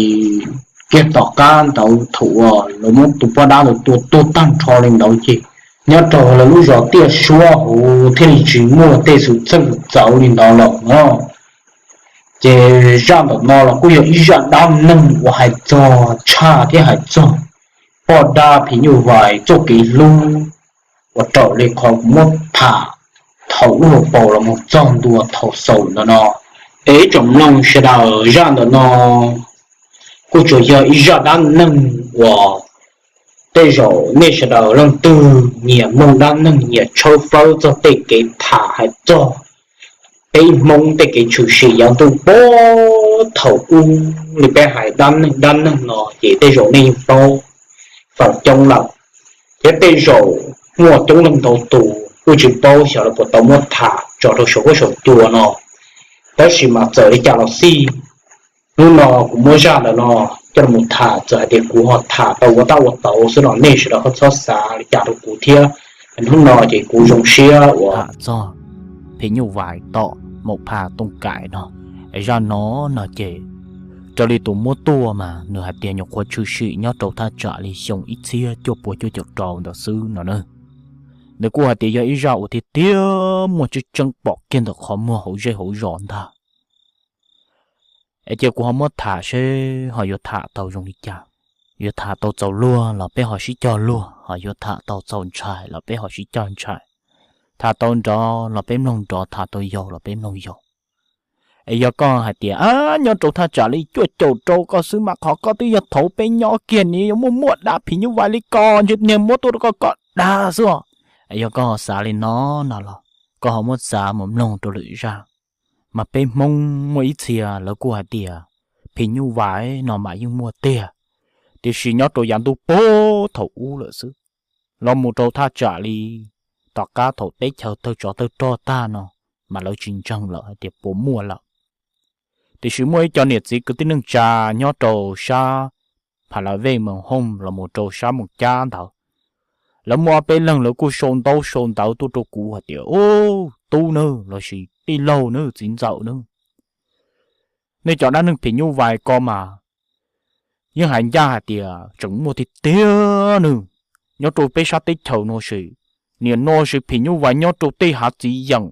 kiag tom qab ntawd thaum uas lawv muab tus poj dab ntawd tua tuag tag nrho li ntawd ces nyob rau lawv lub zos Tiaj Suab hauv thiaj li tsis muaj tej xwm txheej txawv li ntawd lawm no. Ces zaj ntawm no los kuj yog ib zaj dab neeg uas hais txog tshaj thiab hais txog poj dab phim nyuj vais txoj kev hlub uas raws li qhov kuv muab tham thaum ub hauv paus los mus txog ntua thaum xaus ntawm no. Es ib tsoom mloog sawv daws, zaj ntawm no kuj tsuas yog ib zaj dab neeg uas tej zaum nej sawv daws leej twg nyiam mloog dab neeg nyiam tshawb fawb txog tej kev tham hais txog peb Hmoob tej kev tshwm sim yav ntuj puag thaum ub li peb hais dab neeg dab neeg no ces tej zaum nej yeej paub feem coob lawm. Thiab tej zaum muaj coob leej ntau tus kuj tsis paub xyov lawv puas tau muab tham tso rau saum huab saum cua no. Tab sis mas txawm li cas los xij, hnub no kuv muab zaj ntawm no coj los tham, txawm hais tias kuv ho tham tau ua tab ua tau xwb los nej sawv daws ho txhob xav li cas rau kuv thiab. Hnub no ces kuv zoo siab uas tham txog phim nyuj vais tom Maum Phas Tooj Kaim no. Es zaj no no ces raws li tus muab tuaj mas nws hais tias nyuam qhuav tshwm sim nyob rau thaj tsam li xyoo ib txhiab cuaj pua cuaj caum rau ntawd xwb no na. Nws kuj hais tias yog ib zaj uas tiag tiag muaj tseeb tseeb pom kiag ntawm qhov muag hauv zej hauv zos ntag. Es cia kuv ho muab tham seb ho yuav tham tau zoo li cas. Yuav tham tau txaus luag los peb ho sib cog luag, ho yuav tham tau txaus ntshai los peb ho sib cog ntshai. Tham tau nrov los peb mloog nrov, tham tau yaus los peb mloog yaus. Es yog koj hais tias, a, nyob rau thaj tsam li cuaj caum rau koj xwb mas qhov koj twb yog thaum peb nyob kiag ni yuav muaj muaj dab phim nyuj vais li ko, ntshe niag muab tuaj rau koj koj dag xwb os. Es yog koj ho xav li no no los koj ho muab xav mus mloog rau lwm zaj. Mas peb Hmoob muaj ib txhia lawv kuj hais tias phim nyuj vais no mas yeej muaj tiag, tiam sis nyob rau yav ntuj puag thaum ub lawm xwb. Los mus rau thaj tsam li tom qab thaum teb chaws tawg tsov tawg rog tag no mas lawv tsis ntseeg lawm hais tias puas muaj lawm. Tiam sis muaj ib co niam txiv kwv tij neej tsa nyob rau sab Pha La Vej Moos Hooj los mus rau sab Moos Cab ntawd, lawv muaj ob peb leeg lawv kuj sau ntaub sau ntawv tuaj rau kuv hais tias, u, tub nawb lossis tij laug nawb txiv ntxawm nawb, nej cov dab neeg phim nyuj vais ko mas yeej hais ncaj hais tias tseem muaj tiag tiag nawb. Nyob rau peb sab teb chaws no ces nim no ces phim nyuj vais nyob rau tej hav txiv yeem,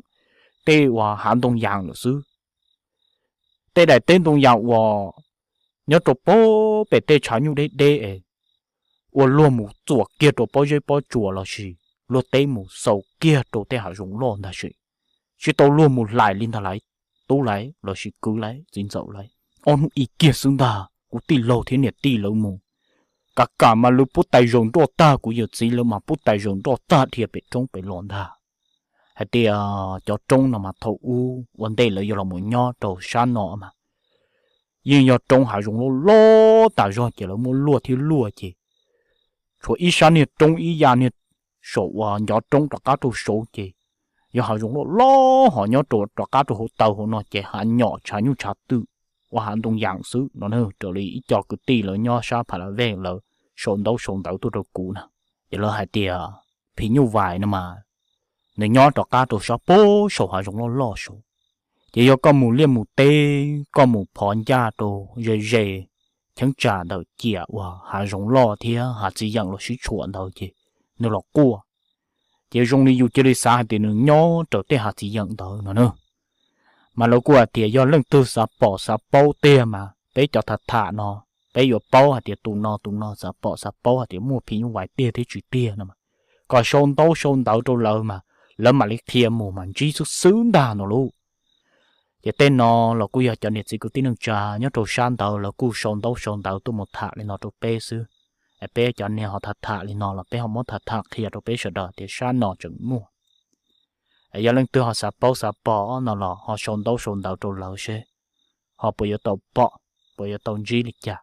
tej uas hav ntoo yas lawm xwb. Tej daim teb ntoo yas uas nyob rau pem tej tshav nyuj deb deb es ua luag mus txuam kiag rau pob zeb pob tsuas lossis luag teb mus xaus kiag rau tej hav zoov loj ntag ces tsis tau luag mus hlais li ntag lauj, tub lauj lossis kwv lauj txiv ntxawm lauj. Ob hnub ib kiag xwb ntag kuv tij laug thiab niam tij lawv mus, kam kam mas lawv pub tais zaum nroj tag, kuv yawm txiv lawv mas pub tais zaum nroj tag dhia pem roob pem los ntag. Hais tias cov roob no mas thaum ub ua ntej lawv yuav los mus nyob rau sab no mas yeej yog roob hav zoov loj loj tas zog ces lawv muab luaj thiab luaj ces tshuav ib sab niag roob ib ya niag saum uas ncov roob rov qab rau saud ces yog hav zoov loj loj ho nyob rau rov qab rau hauv taw hauv no ces hav nyom tshav nyuj tshav twm ua hav ntoo yas xwb no. Raws li ib co kwv tij lawv nyob sab Pha La Vej lawv sau ntaub sau ntawv tuaj rau kuv na, ces lawv hais tias phim nyuj vais no mas nws nyob rov qab rau sab puag saum hav zoov loj loj saud. Ces yog koj mus liaj mus teb, koj mus phov ncaj rau ze ze cheeb tsam ntawm ciam uas hav zoov loj thiab hav txiv yeem los sib tshuam ntawd ces nws los quaj. Ces zoo li yus cia li xav hais tias nws nyob raws tej hav txiv yeem ntawd no na. Mas lawv kuj hais tias yog leej twg xav pom xav paub tiag mas peb cov tham tham no, peb yuav paub hais tias tus no tus no xav pom xav paub hais tias muaj phim nyuj vais tiag thiab tsis tiag no mas kom sau ntaub sau ntawv rau lawv mas lawv mam li qhia mus mas ntsib xwb xwb ntag no lauj. Ces tej no los kuj yog cov niam txiv kwv tij neej tsa nyob rau sab ntawd lawv kuj sau ntaub sau ntawv tuaj mus tham li no rau peb xwb. Es peb cov niag ho tham tham li no los peb ho muab tham tham qhia rau peb sawv daws tias sab no tseem muaj. Es yog leej twg ho xav paub xav pom no los ho sau ntaub sau ntawv rau lawv seb ho puas yuav tau pom, puas yuav tau ntsib li cas.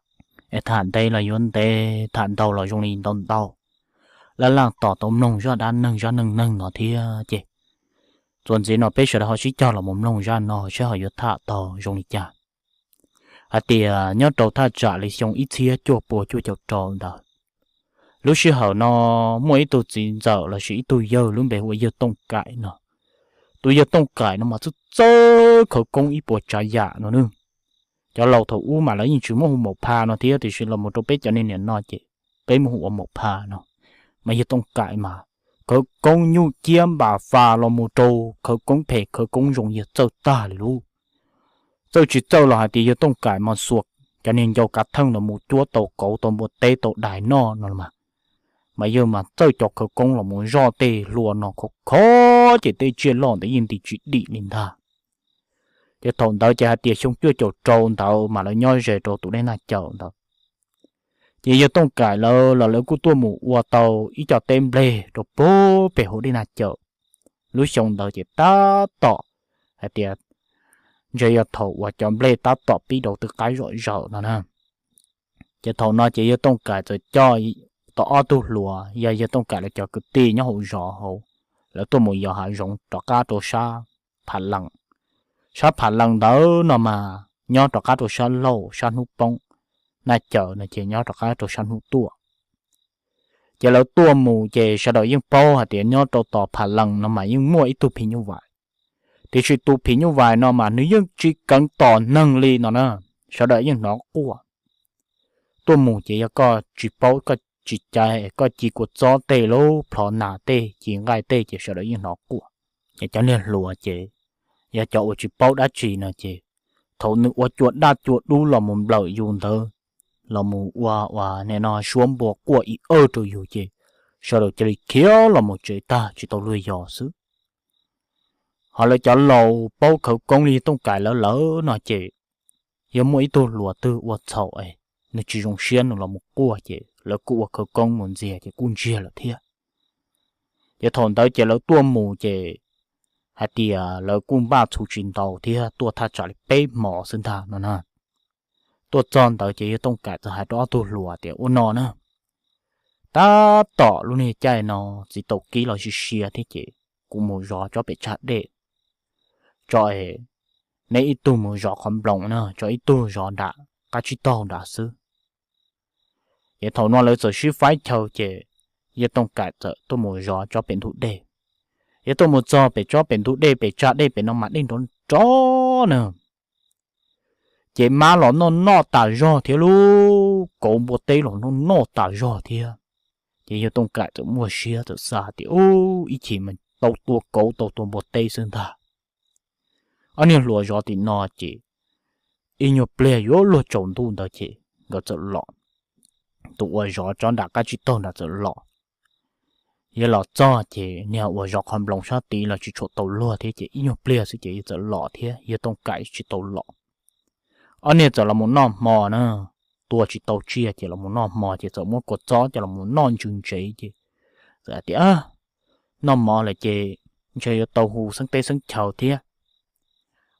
Es tham ntev los yuav ntev, tham ntau los zoo li ntau ntau. Laj laj tos tau mloog zaj dab neeg zaj neej neeg no thiab ces txuas ntxiv no peb sawv daws ho sib cog los mus mloog zaj no seb ho yuav tham tau zoo li cas. Hais tias nyob rau thaj tsam li xyoo ib txhiab cuaj pua cuaj caum rau ntawd, Lub sij hawm no muaj ib tug txiv ntxawm lossis ib tug yawg lub npe hu ua yawg Tooj Kaim no. Tus yawg Tooj Kaim no mas txawj txawj khawv koob ib puas tsav yam no nawb. Cov laus thaum ub mas lawv yeej tsis muab hu maum pha no thiab, tiam sis los mus rau peb cov niam no ces peb muab hu ua maum pha no. Mas yawg Tooj Kaim mas khawv koob nyuj ciab npam fas los mus rau khawv koob phem khawv koob zoo yawg txawj tag li lub. Txawj tsis txawj los hais tias yawg Tooj Kaim mas xuas cov niag ncau kav theej los mus cuab tau kauv tau npua teb tau dais noj no mas. Mas yawg mas txawj cov khawv koob los mus zoj tej hlua no khov kho, ces tej tsiaj loj ntawd yeej nti tsis dim li ntag. Ces thaum ntawd ces hais tias xyoo cuaj caum rau ntawd mas lawv nyob ze rau tus dej Naj Cawm ntawd. Ces yawg Tooj Kaim lawv los lawv kuj tuaj mus ua tau ib co teb nplej rau pem hauv dej Naj Cawm. Lub xyoo ntawd ces tab tom hais tias ntshe yog thaum uas cov nplej tab tom pib rau twb qaib zom zaws no na. Ces thaum no ces yawg Tooj Kaim txawm coj tau ob tug hluas yog yawg Tooj Kaim lawv cov kwv tij nyob hauv zos hauv, lawv tuaj mus yos hav zoov rov qab rau sab Pham Lees. Sab Pham Lees ntawd no mas nyob rov qab rau sab laug sab hnub poob, Naj Cawm no ces nyob rov qab rau sab hnub tuaj. Ces lawv tuaj mus ces sawv daws yeej paub hais tias nyob rau tom Pham Lees no mas yeej muaj ib tug phim nyuj vais. Tiam sis tus phim nyuj vais no mas nws yeej tsis keev tom neeg li no na, sawv daws yeej hnov quaj. Tuaj mus ces yog koj tsis paub koj tsis cais koj ci kua txob tej lub plhov nas tej ci nqaij tej ces sawv daws yeej hnov quaj. Ces cov niag hluas ces yog cov uas tsis paub dab tsi no ces thaum nws ua cua daj cua dub los mus nplawm yus ntawd, los mus ua ua nim no suab npua quaj ib awj rau yus ces sawv daws cia li khiav los mus tsev tag tsis tau luag yos xwb. Ho lawv cov laus paub khawv koob li Tooj Kaim lawv lawm no ces yog muaj ib tug hluas twg ua txhaum es nws tsis zoo siab nws los mus quaj ces lawv kuj ua khawv koob mus ntxias ces kuj ntsiag lawm thiab. Ces thaum ntawd ces lawv tuaj mus ces hais tias lawv kuj npaj txhuv tsis ntau thiab tuaj thaj tsam li peb hmo xwb ntag no na. Tuaj txog ntawd ces yawg Tooj Kaim txawm hais rau ob tug hluas tias ua no na, tab tom lub niag caij no txiv taus kib los sia sia thiab ces kuv mus zov tsob pem tsag dej tso es neb ib tug mus zov qhov nploos na, tso ib tug zov nram qab tsib taug nrad xwb. Ces thaum no lawv txawm sib faib chaw ces yawg Tooj Kaim txawm tuaj mus zov tsob pem ntug dej. Yawg tuaj mus txog pem tsob pem ntug dej pem tsag dej pem no mas dej nrov nrov na. Ces mab los noj noj tas zog thiab lub kauv npua teb los noj noj tas zog thiab. Ces yawg Tooj Kaim txawm muaj siab txawm xav tias ub ib chim mas tau tua kauv tau tua npua teb xwb ntag. Ob niag hluas zov tim no ces ib nyuag pliag yuav luag tsaus ntuj ntawd ces nkawd txawm los. Tus uas zov tsob nram qab tsib taug nrad txawm los. Yawg los txog ces niag uas zov qhov nploos sab tid los tsis tshua tau luag thiab ces ib nyuag pliag xwb ces yawg txawm los thiab yawg Tooj Kaim tsis tau los. Ob niag txawm los mus noj hmo na, tua tsis tau tsiaj ces los mus noj hmo ces txawm muab kua txob coj los mus noj ntsws ntsev ces txawm hais tias noj mov lawm ces ntshe yuav tau hu xeeb teb xeeb chaw thiab.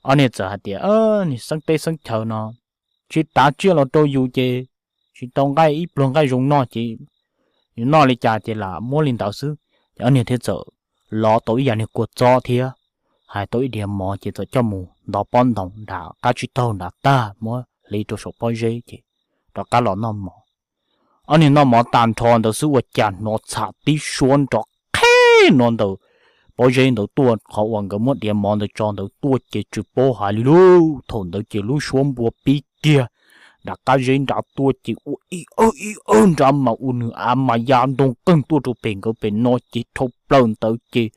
Ob niag txawm hais tias niag xeeb teb xeeb chaw no tsis tav tsiaj los rau yus ces tsis tau nqaij ib pluag nqaij zoo noj ces yus noj li cas ces lam muab li ntawd xwb. Ces ob niag thiaj txawm lov tau ib yam niag kua txob thiab hais tau ib diav mov ces txawm coj mus ntov pob ntoos nram qab tsib taug nrad tag muab hliv rau saum pob zeb ces rov qab los noj mov. Ob niag noj mov tag nrho ntawd xwb ua cas hnov txham tib suab nrov qheb no ntawm pob zeb ntawd tuaj, qhov uas nkawd muab diav mov ntawd tso ntawd tuaj ces tsis paub hais li lub. Thaum ntawd ces lub suab npua pib kiag nram qab zeb nrad tuaj ces ua ib awg ib awg nrad mas ua nws av mas ya ntoo qeeg tuaj rau pem nkawd pem no ces dhau plaws ntawd ces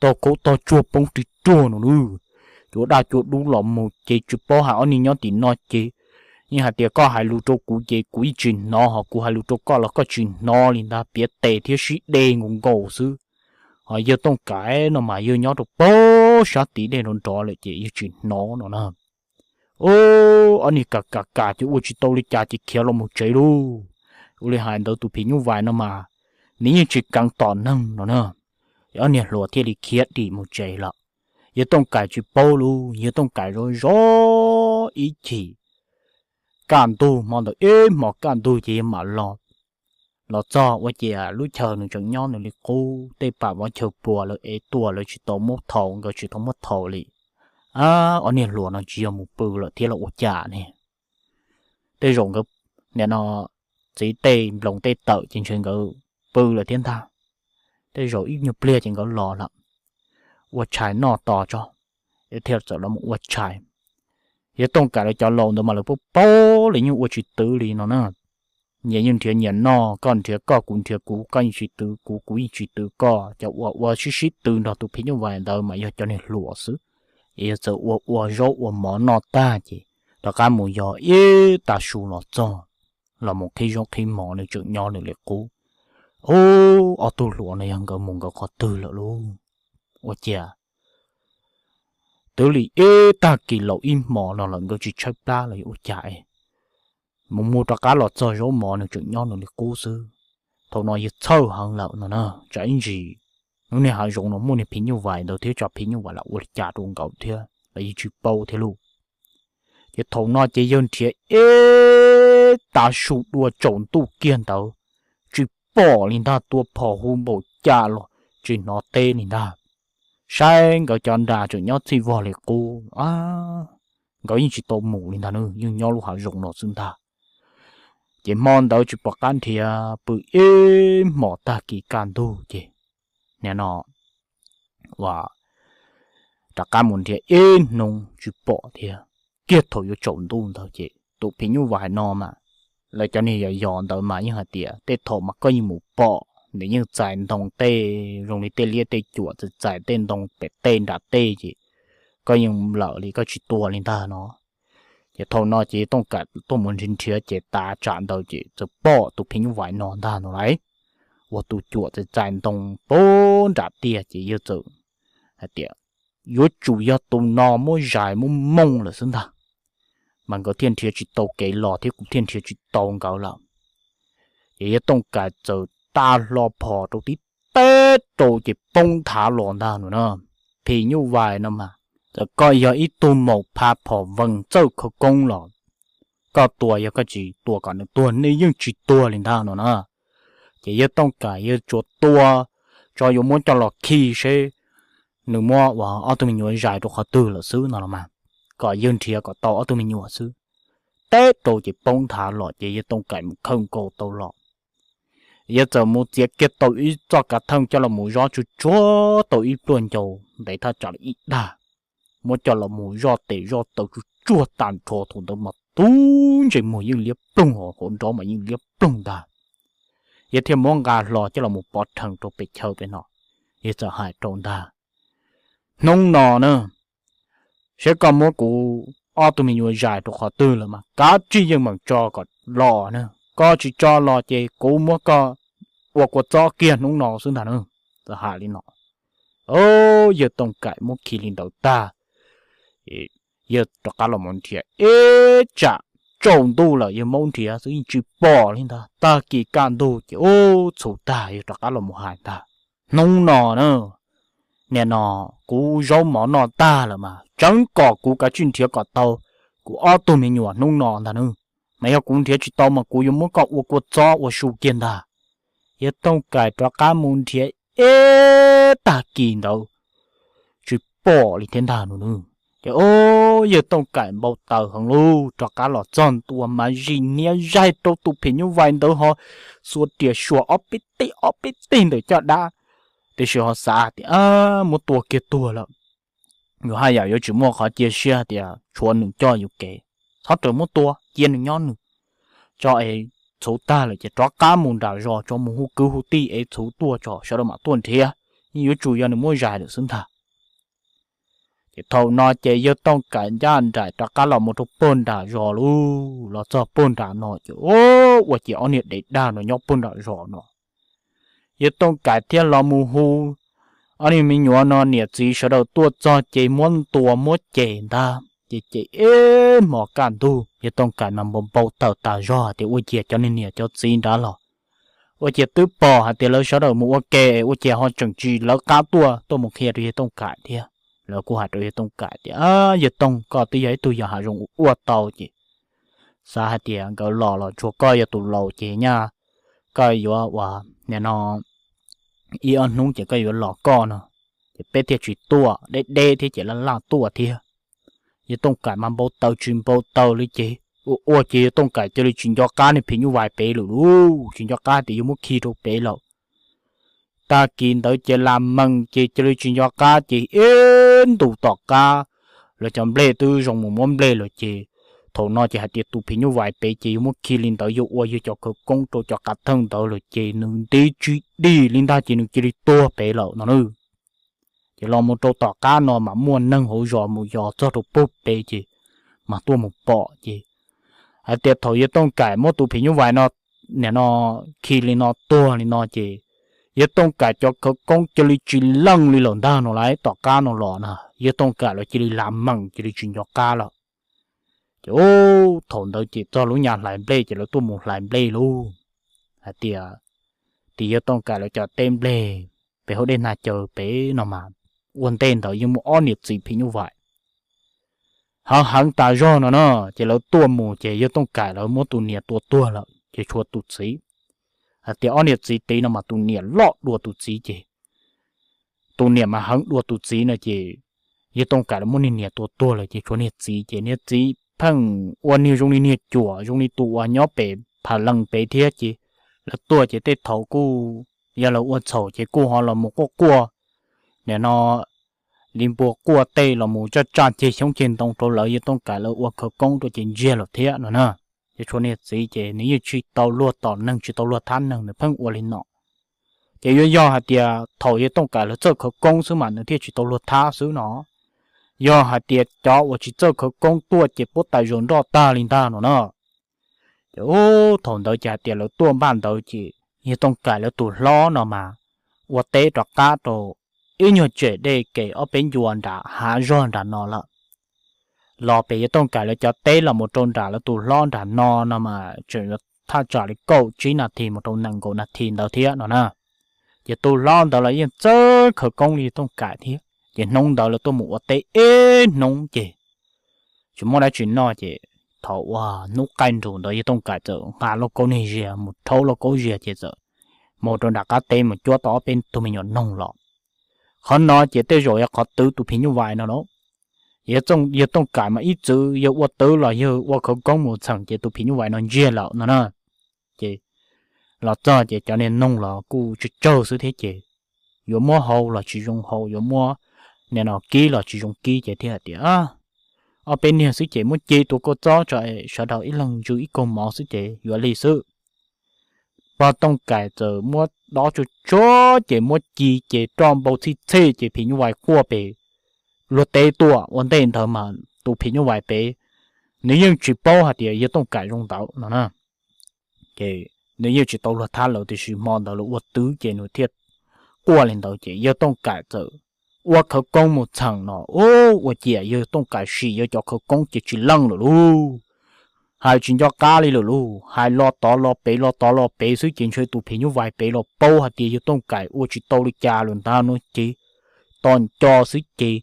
tog khaub tog tsuag poob ris ruag no lub. Cua daj cua dub los mus ces tsis paub hais ob niag nyob tim no ces yeej hais tias koj hais lus rau kuv ces kuv yeej tsis hnov, ho kuv hais lus rau koj los koj tsis hnov li ntag, piav tes thiab sib de nkaus nkaus xwb. Ho yawg Tooj Kaim no mas yawg nyob rau pem sab tid dej nrov nrov lawm ces yawg tsis hnov no na. Ob niag kam kam kam ces ua tsis tau li cas ces khiav los mus tsev lauj. Ua li hais ntawd tus phim nyuj vais no mas nws yeej tsis keev tom neeg no na. Ob niag hluas thiaj li khiav dim mus tsev lawm. Yawg Tooj Kaim tsis paub lauj, yawg Tooj Kaim zov zov ib chim kaj ntug, hmo ntawd ib hmos kaj ntug ces yawg mam los. Los txog ua ciav lub chaw nws tseem nyob nws li qub, tej pam vov chaw puas lawv ev tuaj lawv tsis tau muab thau, nkawd tsis tau muab thau li. Ob niag hluas no tsis yog mus pw lawm thiab los ua cas ne? Tej zaum nkawd nim no txiv tej nploos tej tawm ces ntshe nkawd pw lawm thiab ntag. Tej zaum ib nyuag pliag ces nkawd los lawm, ua tshais noj tos tso, thiaj txawm los mus ua tshais. Yawg Tooj Kaim lawv cov laus ntawd mas lawv paub paub li, yeej ua tsis twv li no na. Nyias yeej nrhiav nyias noj, koj nrhiav koj, kuv nrhiav kuv, koj yeej tsis twv kuv, kuv yeej tsis twv koj. Cov uas ua sib sib tw nrog tus phim nyuj vais ntawd mas yog cov niag hluas xwb. Es yog txawm ua ua zaub ua mov noj tag ces rov qab mus yog ib tag su los txog, los mus qhib zaub qhib mov, nws tseem nyob nws li qub. Ub, ob tug hluas no yog nkawd mus nkawd qhov twg lawm lauj? Ua cas twb li ib tag kis laus ib hmos no lawm nkawd tsis tshaib plab los yuav ua cas es mus mus rov qab los txog zaub mov nws tseem nyob nws li qub xwb. Thaum no yawg txhawj heev lawm no na, tsam ib ntsis lub niag hav zoov no muaj niag phim nyuj vais ntawd thiab, tsam phim nyuj vais los ua li cas rau nkawd thiab los yeej tsis paub thiab lauj. Ces thaum no ces yawg nrhiav ib tag su dua tsaus ntuj kiag ntawd, tsis pom li ntag, tua phom hu npaum cas los tsis hnov teb li ntag. Saib nkawd cov nra tseem nyob txhij vog li qub, nkawd yeej tsis tau mus li ntag, yeej nyob lub hav zoov no xwb ntag. Ces hmo ntawd tsis pom qab nrhiav, pw ib hmos tag kis kaj ntug ces nim no ua rov qab mus nrhiav ib hnub tsis pom thiab. Kiag thaum yuav tsaus ntuj ntawd ces tus phim nyuj vais no mas lawv cov niag yos yos ntawd mas yeej hais tias tej thaum mas koj yeej mus pom nws yeej txais ntoo tej zoo li tej liab tej cuam, txais txais tej ntoo pem tej nram tej ces koj yeej lawm li, koj tsis tua li ntag no. Ces thaum no ces yawg Tooj Kaim tuaj mus nrhiav nrhiav ces tav tsam ntawd ces txawm pom tus phim nyuj vais no ntag no lauj. Ua tus cuam txais txais ntoo pem nram tiaj ces yawg txawm hais tias yuav tsum yog tus no muab zais muab mooj lawm xwb ntag, mas nkawd thiaj nrhiav tsis tau kev los thiab kuv thiaj nrhiav tsis tau nkawd lawm. Ces yawg Tooj Kaim txawm tsa hlo phom rau tib teb rau ces poob nthav los ntag no na. Phim nyuj vais no mas txawm koj yog ib tug maum phav phom vees txawj khawv koob los koj tua, yog koj tsis tua kom nws tuag nej yeej tsis tuag li ntag no na. Ces yawg Tooj Kaim yawg tsuas tua tso yuav muab coj los khi seb nws muab uas ob tug me nyuam zais rau qhov twg lawm xwb no los mas, kom yawg nrhiav kom tau ob tug me nyuam xwb. Teb rau ces poob nthav los ces yawg Tooj Kaim mus khawb nkaus tau los. Yawg txawm mus txiav kiag tau ib txoj kav theej coj los mus zov tsuag tsuag tau ib pluag ncau ntev thaj tsam li ib dag, muab coj los mus zoj tes zoj taw tsuag tsuag tag nrho, thaum ntawd mas tub ntsej muag yeej liab ploog, hauv nrov mas yeej liab ploog ntag. Yawg thiaj muab nqa hlo coj los mus pov rhees rau pem chaw pem no. Yawg txawm hais rau ntag, hnub no na, seb koj muab kuv ob tug me nyuam zais rau qhov twg lawm mas kav tsij yeej meem tso kom los na. Koj tsis tso los ces kuv muab koj ua kua txob kiag hnub no xwb ntag na. Txawm hais li no, yawg Tooj Kaim muab khi li ntawd tag, yawg rov qab los mus nrhiav ib tsam tsaus ntuj lawm yawg muab nrhiav xwb yeej tsis pom li ntag. Tag kis kaj ntug ces ub txhuv tag yawg rov qab los mus hais ntag, hnub no na, nim no kuv zaub mov noj tag lawm mas tseev kom kuv kav tsij nrhiav kom tau kuv ob tug me nyuam hnub no ntag na. Mas yog kuv nrhiav tsis tau mas kuv yuav muab koj ua kua txob ua su kiag ntag. Yawg Tooj Kaim rov qab mus nrhiav ib tag kis ntawd tsis pom li thiab ntag no. Ces ub yawg Tooj Kaim npau taws heev lauj, rov qab los txog ntua mas zis hniav zaig rau tus phim nyuj vais ntawd ho xuas riam suas ob peb teg ob peb teg ntawm caj dab, tiam sis ho xav tias muab tua kiag tuag lawm. Yus haj yam yuav tsis muaj qhov cia siab tias tshuav nws coj yus kev, txhob rawm muab tua, cia nws nyob nws tso es txhuv tag lawm ces rov qab mus nram zos tso mus hu kwv hu tij es txhuv tuaj tso sawv daws mam tuaj nrhiav, yeej yuav tsum yog nws muab zais lawm xwb ntag. Ces thaum no ces yawg Tooj Kaim ncaj nraim rov qab los mus rau puag nram zos lauj. Los txog puag nram no ces ua ciav ob niag dev dag no nyob puag nram zos no. Yawg Tooj Kaim thiaj los mus hu ob niag me nyuam no niam txiv sawv daws tuaj txog ces muab ntuas muab cem ntag. Ces cem ib hmos kaj ntug, yawg Tooj Kaim mas npau npau taws tas zog hais tias ua ciav cov niag niam cov txiv nrad los ua ciav twb pom hais tias lawv sawv daws mus ua ke, ua ciav ho tseem tsis lawv qab tuaj tuaj mus qhia rau yawg Tooj Kaim thiab. Lawv kuj hais rau yawg Tooj Kaim tias, Yawg Tooj, koj twb yog ib tug yog hav zoov ua tau ces xav hais tias nkawd los los tsuas koj yog tus laus ces nyaj koj yuav ua, nim no ib ob hnub ces koj yuav los koj no, ces peb thiaj tsis tuaj, deb deb thiab ces laj laj tuaj thiab. Yawg Tooj Kaim mas npau taws tsis npau taws li ces ua ua ces yawg Tooj Kaim cia li tsis nco qab niag phim nyuj vais pem lawm lauj, tsis nco qab tias yuav muab khi rau pem lawm. Tag kis ntawd ces lam mees ces cia li tsis nco qab ces ib ntus tom qab, lawv cov nplej twb zoo mus muab nplej lawm ces thaum no ces hais tias tus phim nyuj vais pem ces yus muab khi li ntawd yus ua yus cov khawv koob rau cov qav theej ntawd lawm ces nws nti tsib dig li ntag ces nws cia li tuag pem lawm no na. Ces los mus rau tom qab no mas muaj neeg hauv zos mus yos txog rau pem ces mas tuaj mus pom ces hais tias thaum yawg Tooj Kaim muab tus phim nyuj vais no, nim no khi li no tuag li no ces yawg Tooj Kaim cov khawv koob cia li tsis leej li lawm ntag no lauj. Tom qab no los na yawg Tooj Kaim los cia li lam mees cia li tsis nco qab lawm. Ces thaum ntawd ces txog lub nyuag hlais nplej ces lawv tuaj mus hlais nplej lauj. Hais tias tim yawg Tooj Kaim lawv cov teb nplej pem hauv dej Nag Caw pem no mas ua ntej ntawd yeej muaj ob niam txiv phim nyuj vais heev heev tas zog no na. Ces lawv tuaj mus ces yawg Tooj Kaim lawv muab tus niam tua tuag lawm ces tshuav tus txiv. Hais tias ob niam txiv tid no mas tus niam loj dua tus txiv ces tus niam mas heev dua tus txiv no ces yawg Tooj Kaim lawv muab niag niam tua tuag lawm ces tshuav niag txiv ces niag txiv pheej ua niag zoo li niag cuam zoo li tus uas nyob pem phav lees pem thiab ces lawv tuaj ces tej thaum kuj yog lawv ua txhaum ces kuj ho los mus quaj quaj nim no li npua quaj tej los mus tsaj tsaj ceg xyoob ceg ntoo rau lawv yawg Tooj Kaim lawv ua khawv koob rau ces ntsiag lawm thiab no na. Ces tshuav niag txiv ces nws yeej tsis tau luag tom neeg tsis tau luag thab neeg nws pheej ua li no. Ces yuav yog hais tias thaum yawg Tooj Kaim lawv txawj khawv koob xwb mas nws thiaj tsis tau luag thab xwb no. Yog hais tias cov uas tsis txawj khawv koob tuaj ces puab tais zaus nroj tag li ntag no na. Ces thaum ntawd ces hais tias lawv tuaj npaj ntawd ces yawg Tooj Kaim lawv tus hlob no mas ua teb rov qab rau ib nyuag tsem dej kev ob peb ncua nram hav zog nram no lawm. Los pem yawg Tooj Kaim lawv cov teb los mus rau nram lawv tus hlob nram no no mas tseem yuav thaj tsam li kaum tsib nas this mus rau nees nkaum nas this ntawd thiab no na. Ces tus hlob ntawd los yeej txawj khawv koob li yawg Tooj Kaim thiab ces hnub ntawd lawv tuaj mus ua teb ib hnub ces tsis muaj dab tsi noj ces thaum uas hnub qaij nrus ntawd yawg Tooj Kaim txawm nqa lauj kaub niag zias mus rhaub lauj kaub zias ces txawm mus rau nram qab teb mus cuab tau ob peb tug me nyuam noog los. Qhov no ces tej zaum yog qhov twv tus phim nyuj vais no lauj. Yawg Tooj Kaim mas ib txwm yawg ua twv los yawg ua khawv koob mus txheem ces tus phim nyuj vais no ntsiag lawm no na. Ces los txog ces cov niag noog los kuj tsawg tsawg xwb thiab ces yuav muab hau los tsis zoo hau, yuav muab nim no kib los tsis zoo kib ces thiaj hais tias ob peb niag xwb ces muab ci tua kua txob tso sawv daws ib leeg ntsw ib kaug mov xwb ces yuav li xwb. Pog Tooj Kaim txawm muab dob tsuag tsuag ces muab ci ces roj npau txhij txhij ces phim nyuj vais quaj pem luag teb tuaj ua ntej ntawd mas tus phim nyuj vais pem nws yeej tsis paub hais tias yawg Tooj Kaim zoo ntawd no na. Ces nws yeej tsis tau luag thab lawv tiam sis hmo ntawd lawv ua twv ces nws thiaj quaj li ntawd ces yawg Tooj Kaim txawm ua khawv koob mus txheem no ua ciam yawg Tooj Kaim sim yawg cov khawv koob ces tsis leej lawm lauj. Hais tsis nco qab li lawm lauj, hais los tod los pem los tod los pem xwb ces ntshe tus phim nyuj vais pem los paub hais tias yawg Tooj Kaim ua tsis tau li cas lawm ntag no ces tos nco xwb ces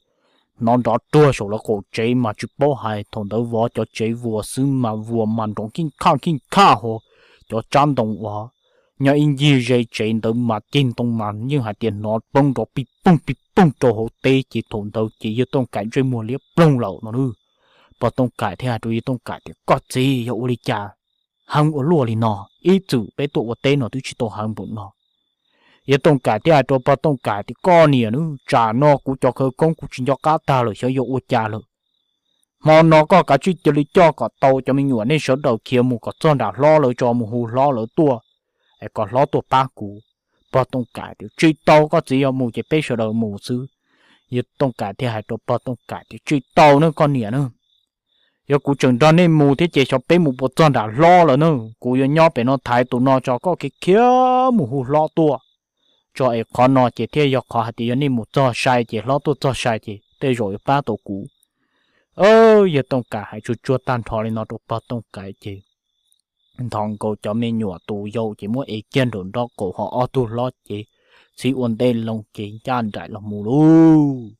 hnov nrov ruag saum lawv qaum tsev mas tsis paub hais thaum ntawd vov cov tsev vuas xwb mas vuas mas nrov khij khaj khij khaj ho cov tsab ntoo uas nyob ib ncig ze tsev ntawd mas ceg ntoo mas yeej hais tias hnov poob nrov pij poog pij poog rau hauv teb ces thaum ntawd ces yawg Tooj Kaim ntsej muag liab ploog lawm no na. Pog Tooj Kaim thiaj hais rau yawg Tooj Kaim tias koj txiv yog ua li cas heev ua luaj li no, ib txwm peb tuaj ua teb no twb tsis tau heev npaum no. Yawg Tooj Kaim thiaj hais rau pog Tooj Kaim tias koj niam na, tsam no kuv cov khawv koob kuv tsis nco qab tag lawm xyov yuav ua cas lawm. Hmo no koj kav tsij cia li coj kom tau cov me nyuam nej sawv daws khiav mus kom txog nram hlob lawv tso mus hu hlob lawv tuaj es kom hlob tuaj pab kuv. Pog Tooj Kaim tias tsis tau, koj txiv yog mus ces peb sawv daws mus xwb. Yawg Tooj Kaim thiaj hais rau pog Tooj Kaim tias tsis tau na koj niam na, yog kuv tseem nrog nej mus thiab ces xyov peb mus puas txog nram hlob lawm na. Kuv yuav nyob pem no thaiv tus no tso, koj khiav khiav mus hu hlob tuaj tso es qhov no ces thiaj yog qhov hais tias yog nej mus txog sai ces hlob tuaj txog sai ces tej zaum yuav pab tau kuv. Yawg Tooj Kaim hais tsuag tsuag tag nrho li no rau pog Tooj Kaim ces nthos nkaus cov me nyuam tus yau ces muab ev kiag nraum nrob qaum ho ob tug hlob ces txhib ua ntej loo ces ncaj nraim los mus lauj.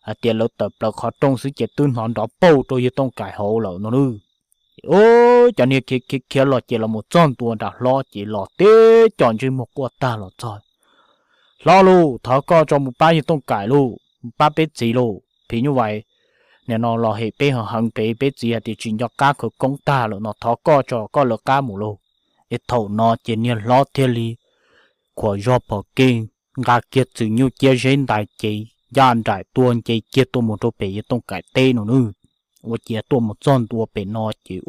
Hais tias lawv tawm plaws qhov rooj xwb ces twb hnov nrov pauj rau yawg Tooj Kaim hauv lawm no lauj. Cov niag khiav khiav khiav los ces los mus txog ntua nram hlob ces los tib co ntsej muag quaj tag los txog. Hlob lauj, thov koj tso mus pab yawg Tooj Kaim lauj, mus pab peb txiv lauj, phim nyuj vais nim no los hem peb heev heev pem, peb txiv hais tias tsis nco qab khawv koob tag lawm no, thov koj tso koj lawv qab mus lauj. Es thaum no ces niag hlob thiaj li khuam zog phom keej nqa kiag Txwm Nyuj Ciab Zeb ntais ces ncaj nraim tuaj nce kiag tuaj mus rau pem Yawg Tooj Kaim teb no nawb. Ua ciav tuaj mus txog ntua pem no ces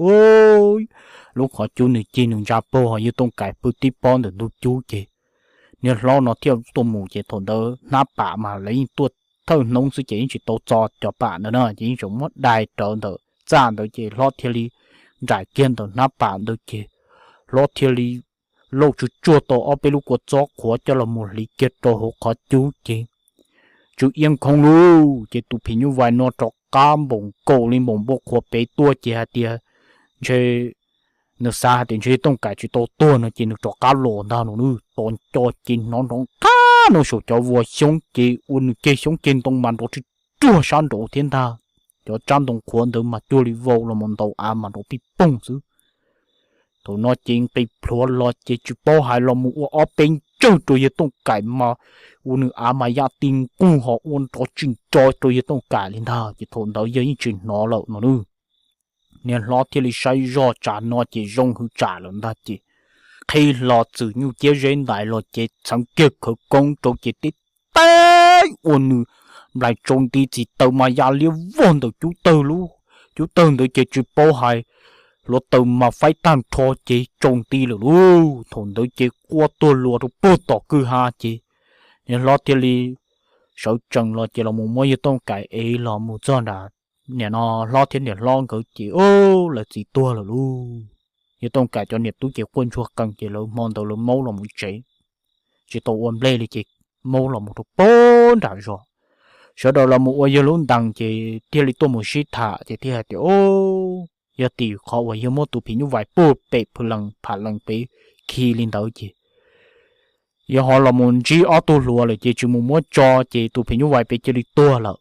lub qhov cub nws cig nws ntsa paug, ho Yawg Tooj Kaim pw tib pob ntawm ntug cub ces niag hlob no thiaj tuaj mus ces thaum ntawd hnab pam mas lawv yeej tuaj thawj hnub xwb ces yeej tsis tau txo cov pam ntawd na, ces yeej tseem muab dai rawv ntawm txaj ntawd ces hlob thiaj li nraim kiag ntawm hnab pam ntawd ces hlob thiaj li lauj tsuj tsuag tau ob peb lub kua txob qhuav coj los mus hliv kiag rau hauv qhov cub ces tsw iab nkhoos lug ces tus phim nyuj vais no rov qab npaum nkaus li npaum npua qhuav pem tuaj ces hais tias ntshe nws xav hais tias ntshe Tooj Kaim tsis tau tuag no ces nws rov qab los ntag no nawb. Tos nco ces hnov nrov qab no saum cov vuas xyoob ces ua nws ceg xyoob ceg ntoo mas nrov tsuj tsuag sab nraud thiab ntag. Cov tsab ntoo qhuav ntawd mas cuag li vau los mus ntaus av mas nrov pij poog xwb. Thaum no ces nqis plhuav los ces tsis paub hais los mus ua ob peb ntsawg rau Yawg Tooj Kaim mas ua nws av mas yaj ti nqug ho ua nrov tsis nco rau Yawg Tooj Kaim li ntag ces thaum ntawd yawg yeej tsis hnov lawm no nawb. Niag hlob thiaj li saib zoj tsam no ces zoo hwv tsam lawm ntag ces qhib hlo Txwm Nyuj Ciab Zeb ntais los ces txheev kiag khawv koob rau ces tib teb ua nws nplaim tsaus nti txim taws mas ya liab vog ntawm cub tawg lub, cub tawg ntawd ces tsis paub hais hluav taws mas faib tag nrho ces tsaus nti lawm lauj. Thaum ntawd ces quaj tuag luas rau puag tom kwj ha ces niag hlob thiaj li sawv tsees los ces los mus muab Yawg Tooj Kaim ev los mus txog nram niam no hlob thiab niam hlob nkawd ces lawv txiv tuag lawm lauj. Yawg Tooj Kaim cov niam tub ces quaj ntsuag qees ces lawv hmo ntawd lawv maub los mus tsev, tsis tau ua nplej li ces maub los mus rau puag nram zos. Sawv daws los mus ua yawg lub ntees ces thiaj li tuaj mus sib tham ces thiaj hais tias, o, yog tim qhov uas yawg muab tus phim nyuj vais puag pem phwm lees pham lees pem khi li ntawd ces yawg ho los mus ntsib ob tug hluas lawm ces tsis mus muab tso ces tus phim nyuj vais pem cia li tuag lawm.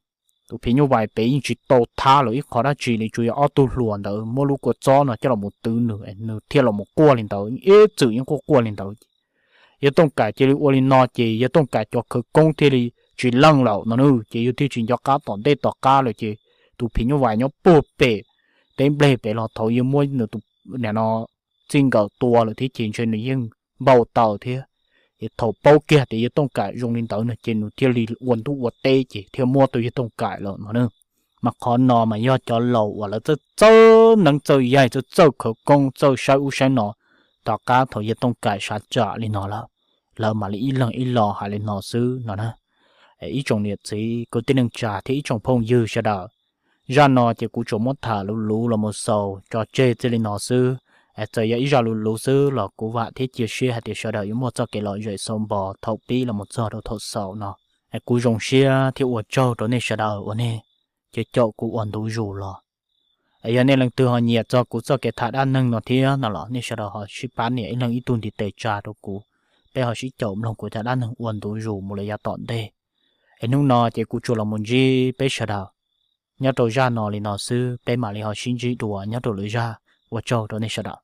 Tus phim nyuj vais pem yeej tsis tau thab lawm ib qho dab tsi li, tsuas yog ob tug hluas ntawd muab lub kua txob no coj los mus twv nws, nws thiaj los mus quaj li ntawd, ib txwm yeej quaj quaj li ntawd ces Yawg Tooj Kaim cia li ua li no ces Yawg Tooj Kaim cov khawv koob thiaj li tsis leej lawm no nawb, ces yawg thiaj tsis nco qab tom ntej tom qab lawm ces tus phim nyuj vais nyob puag pem teb nplej pem los thaum yawg muab nws tus niam no txij nkawm tua lawm thiab ces ntshe nws yeej npau taws thiab. Ces thaum paub kiag tias Yawg Tooj Kaim zoo li ntawd no ces nws thiaj li ua ntuj ua teb ces thiaj muab tau Yawg Tooj Kaim lawm no nawb. Mas qhov no mas yog cov laus uas lawv txawj txawj neeb txawj yaig txawj txawj khawv koob txawj saib ub saib no, tom qab thaum Yawg Tooj Kaim sab tsam li no lawm, lawv mam li ib leeg ib lo hais li no xwb no na. Ib tsoom niam txiv kwv tij neej tsa thiab ib tsoom phooj ywg sawv daws, zaj no ces kuv tsuas muab tham luv luv los mus xaus tso tseg txij li no xwb. Txawm yog ib zaj luv luv xwb los kuv vam thiab cia siab hais tias sawv daws yuav muaj txoj kev lom zem xaus npo thaum pib los mus txog rau thaum xaus no. Kuv zoo siab thiab ua tsaug rau nej sawv daws uas nej caum kuv ua ntu zus los. Yog nej leej twg ho nyiam txog kuv txoj kev tham dab neeg no thiab no los nej sawv daws ho sib pab nias ib leeg ib tug ntiv tes tsa rau kuv, peb ho sib caum mloog kuv cov dab neeg ua ntu zus mus lawm yav tom ntej. Es hnub no ces kuv tsuas los mus ntsib peb sawv daws nyob rau zaj no li no xwb, peb mam li ho sib ntsib dua nyob rau lwm zaj. Ua tsaug rau nej sawv daws.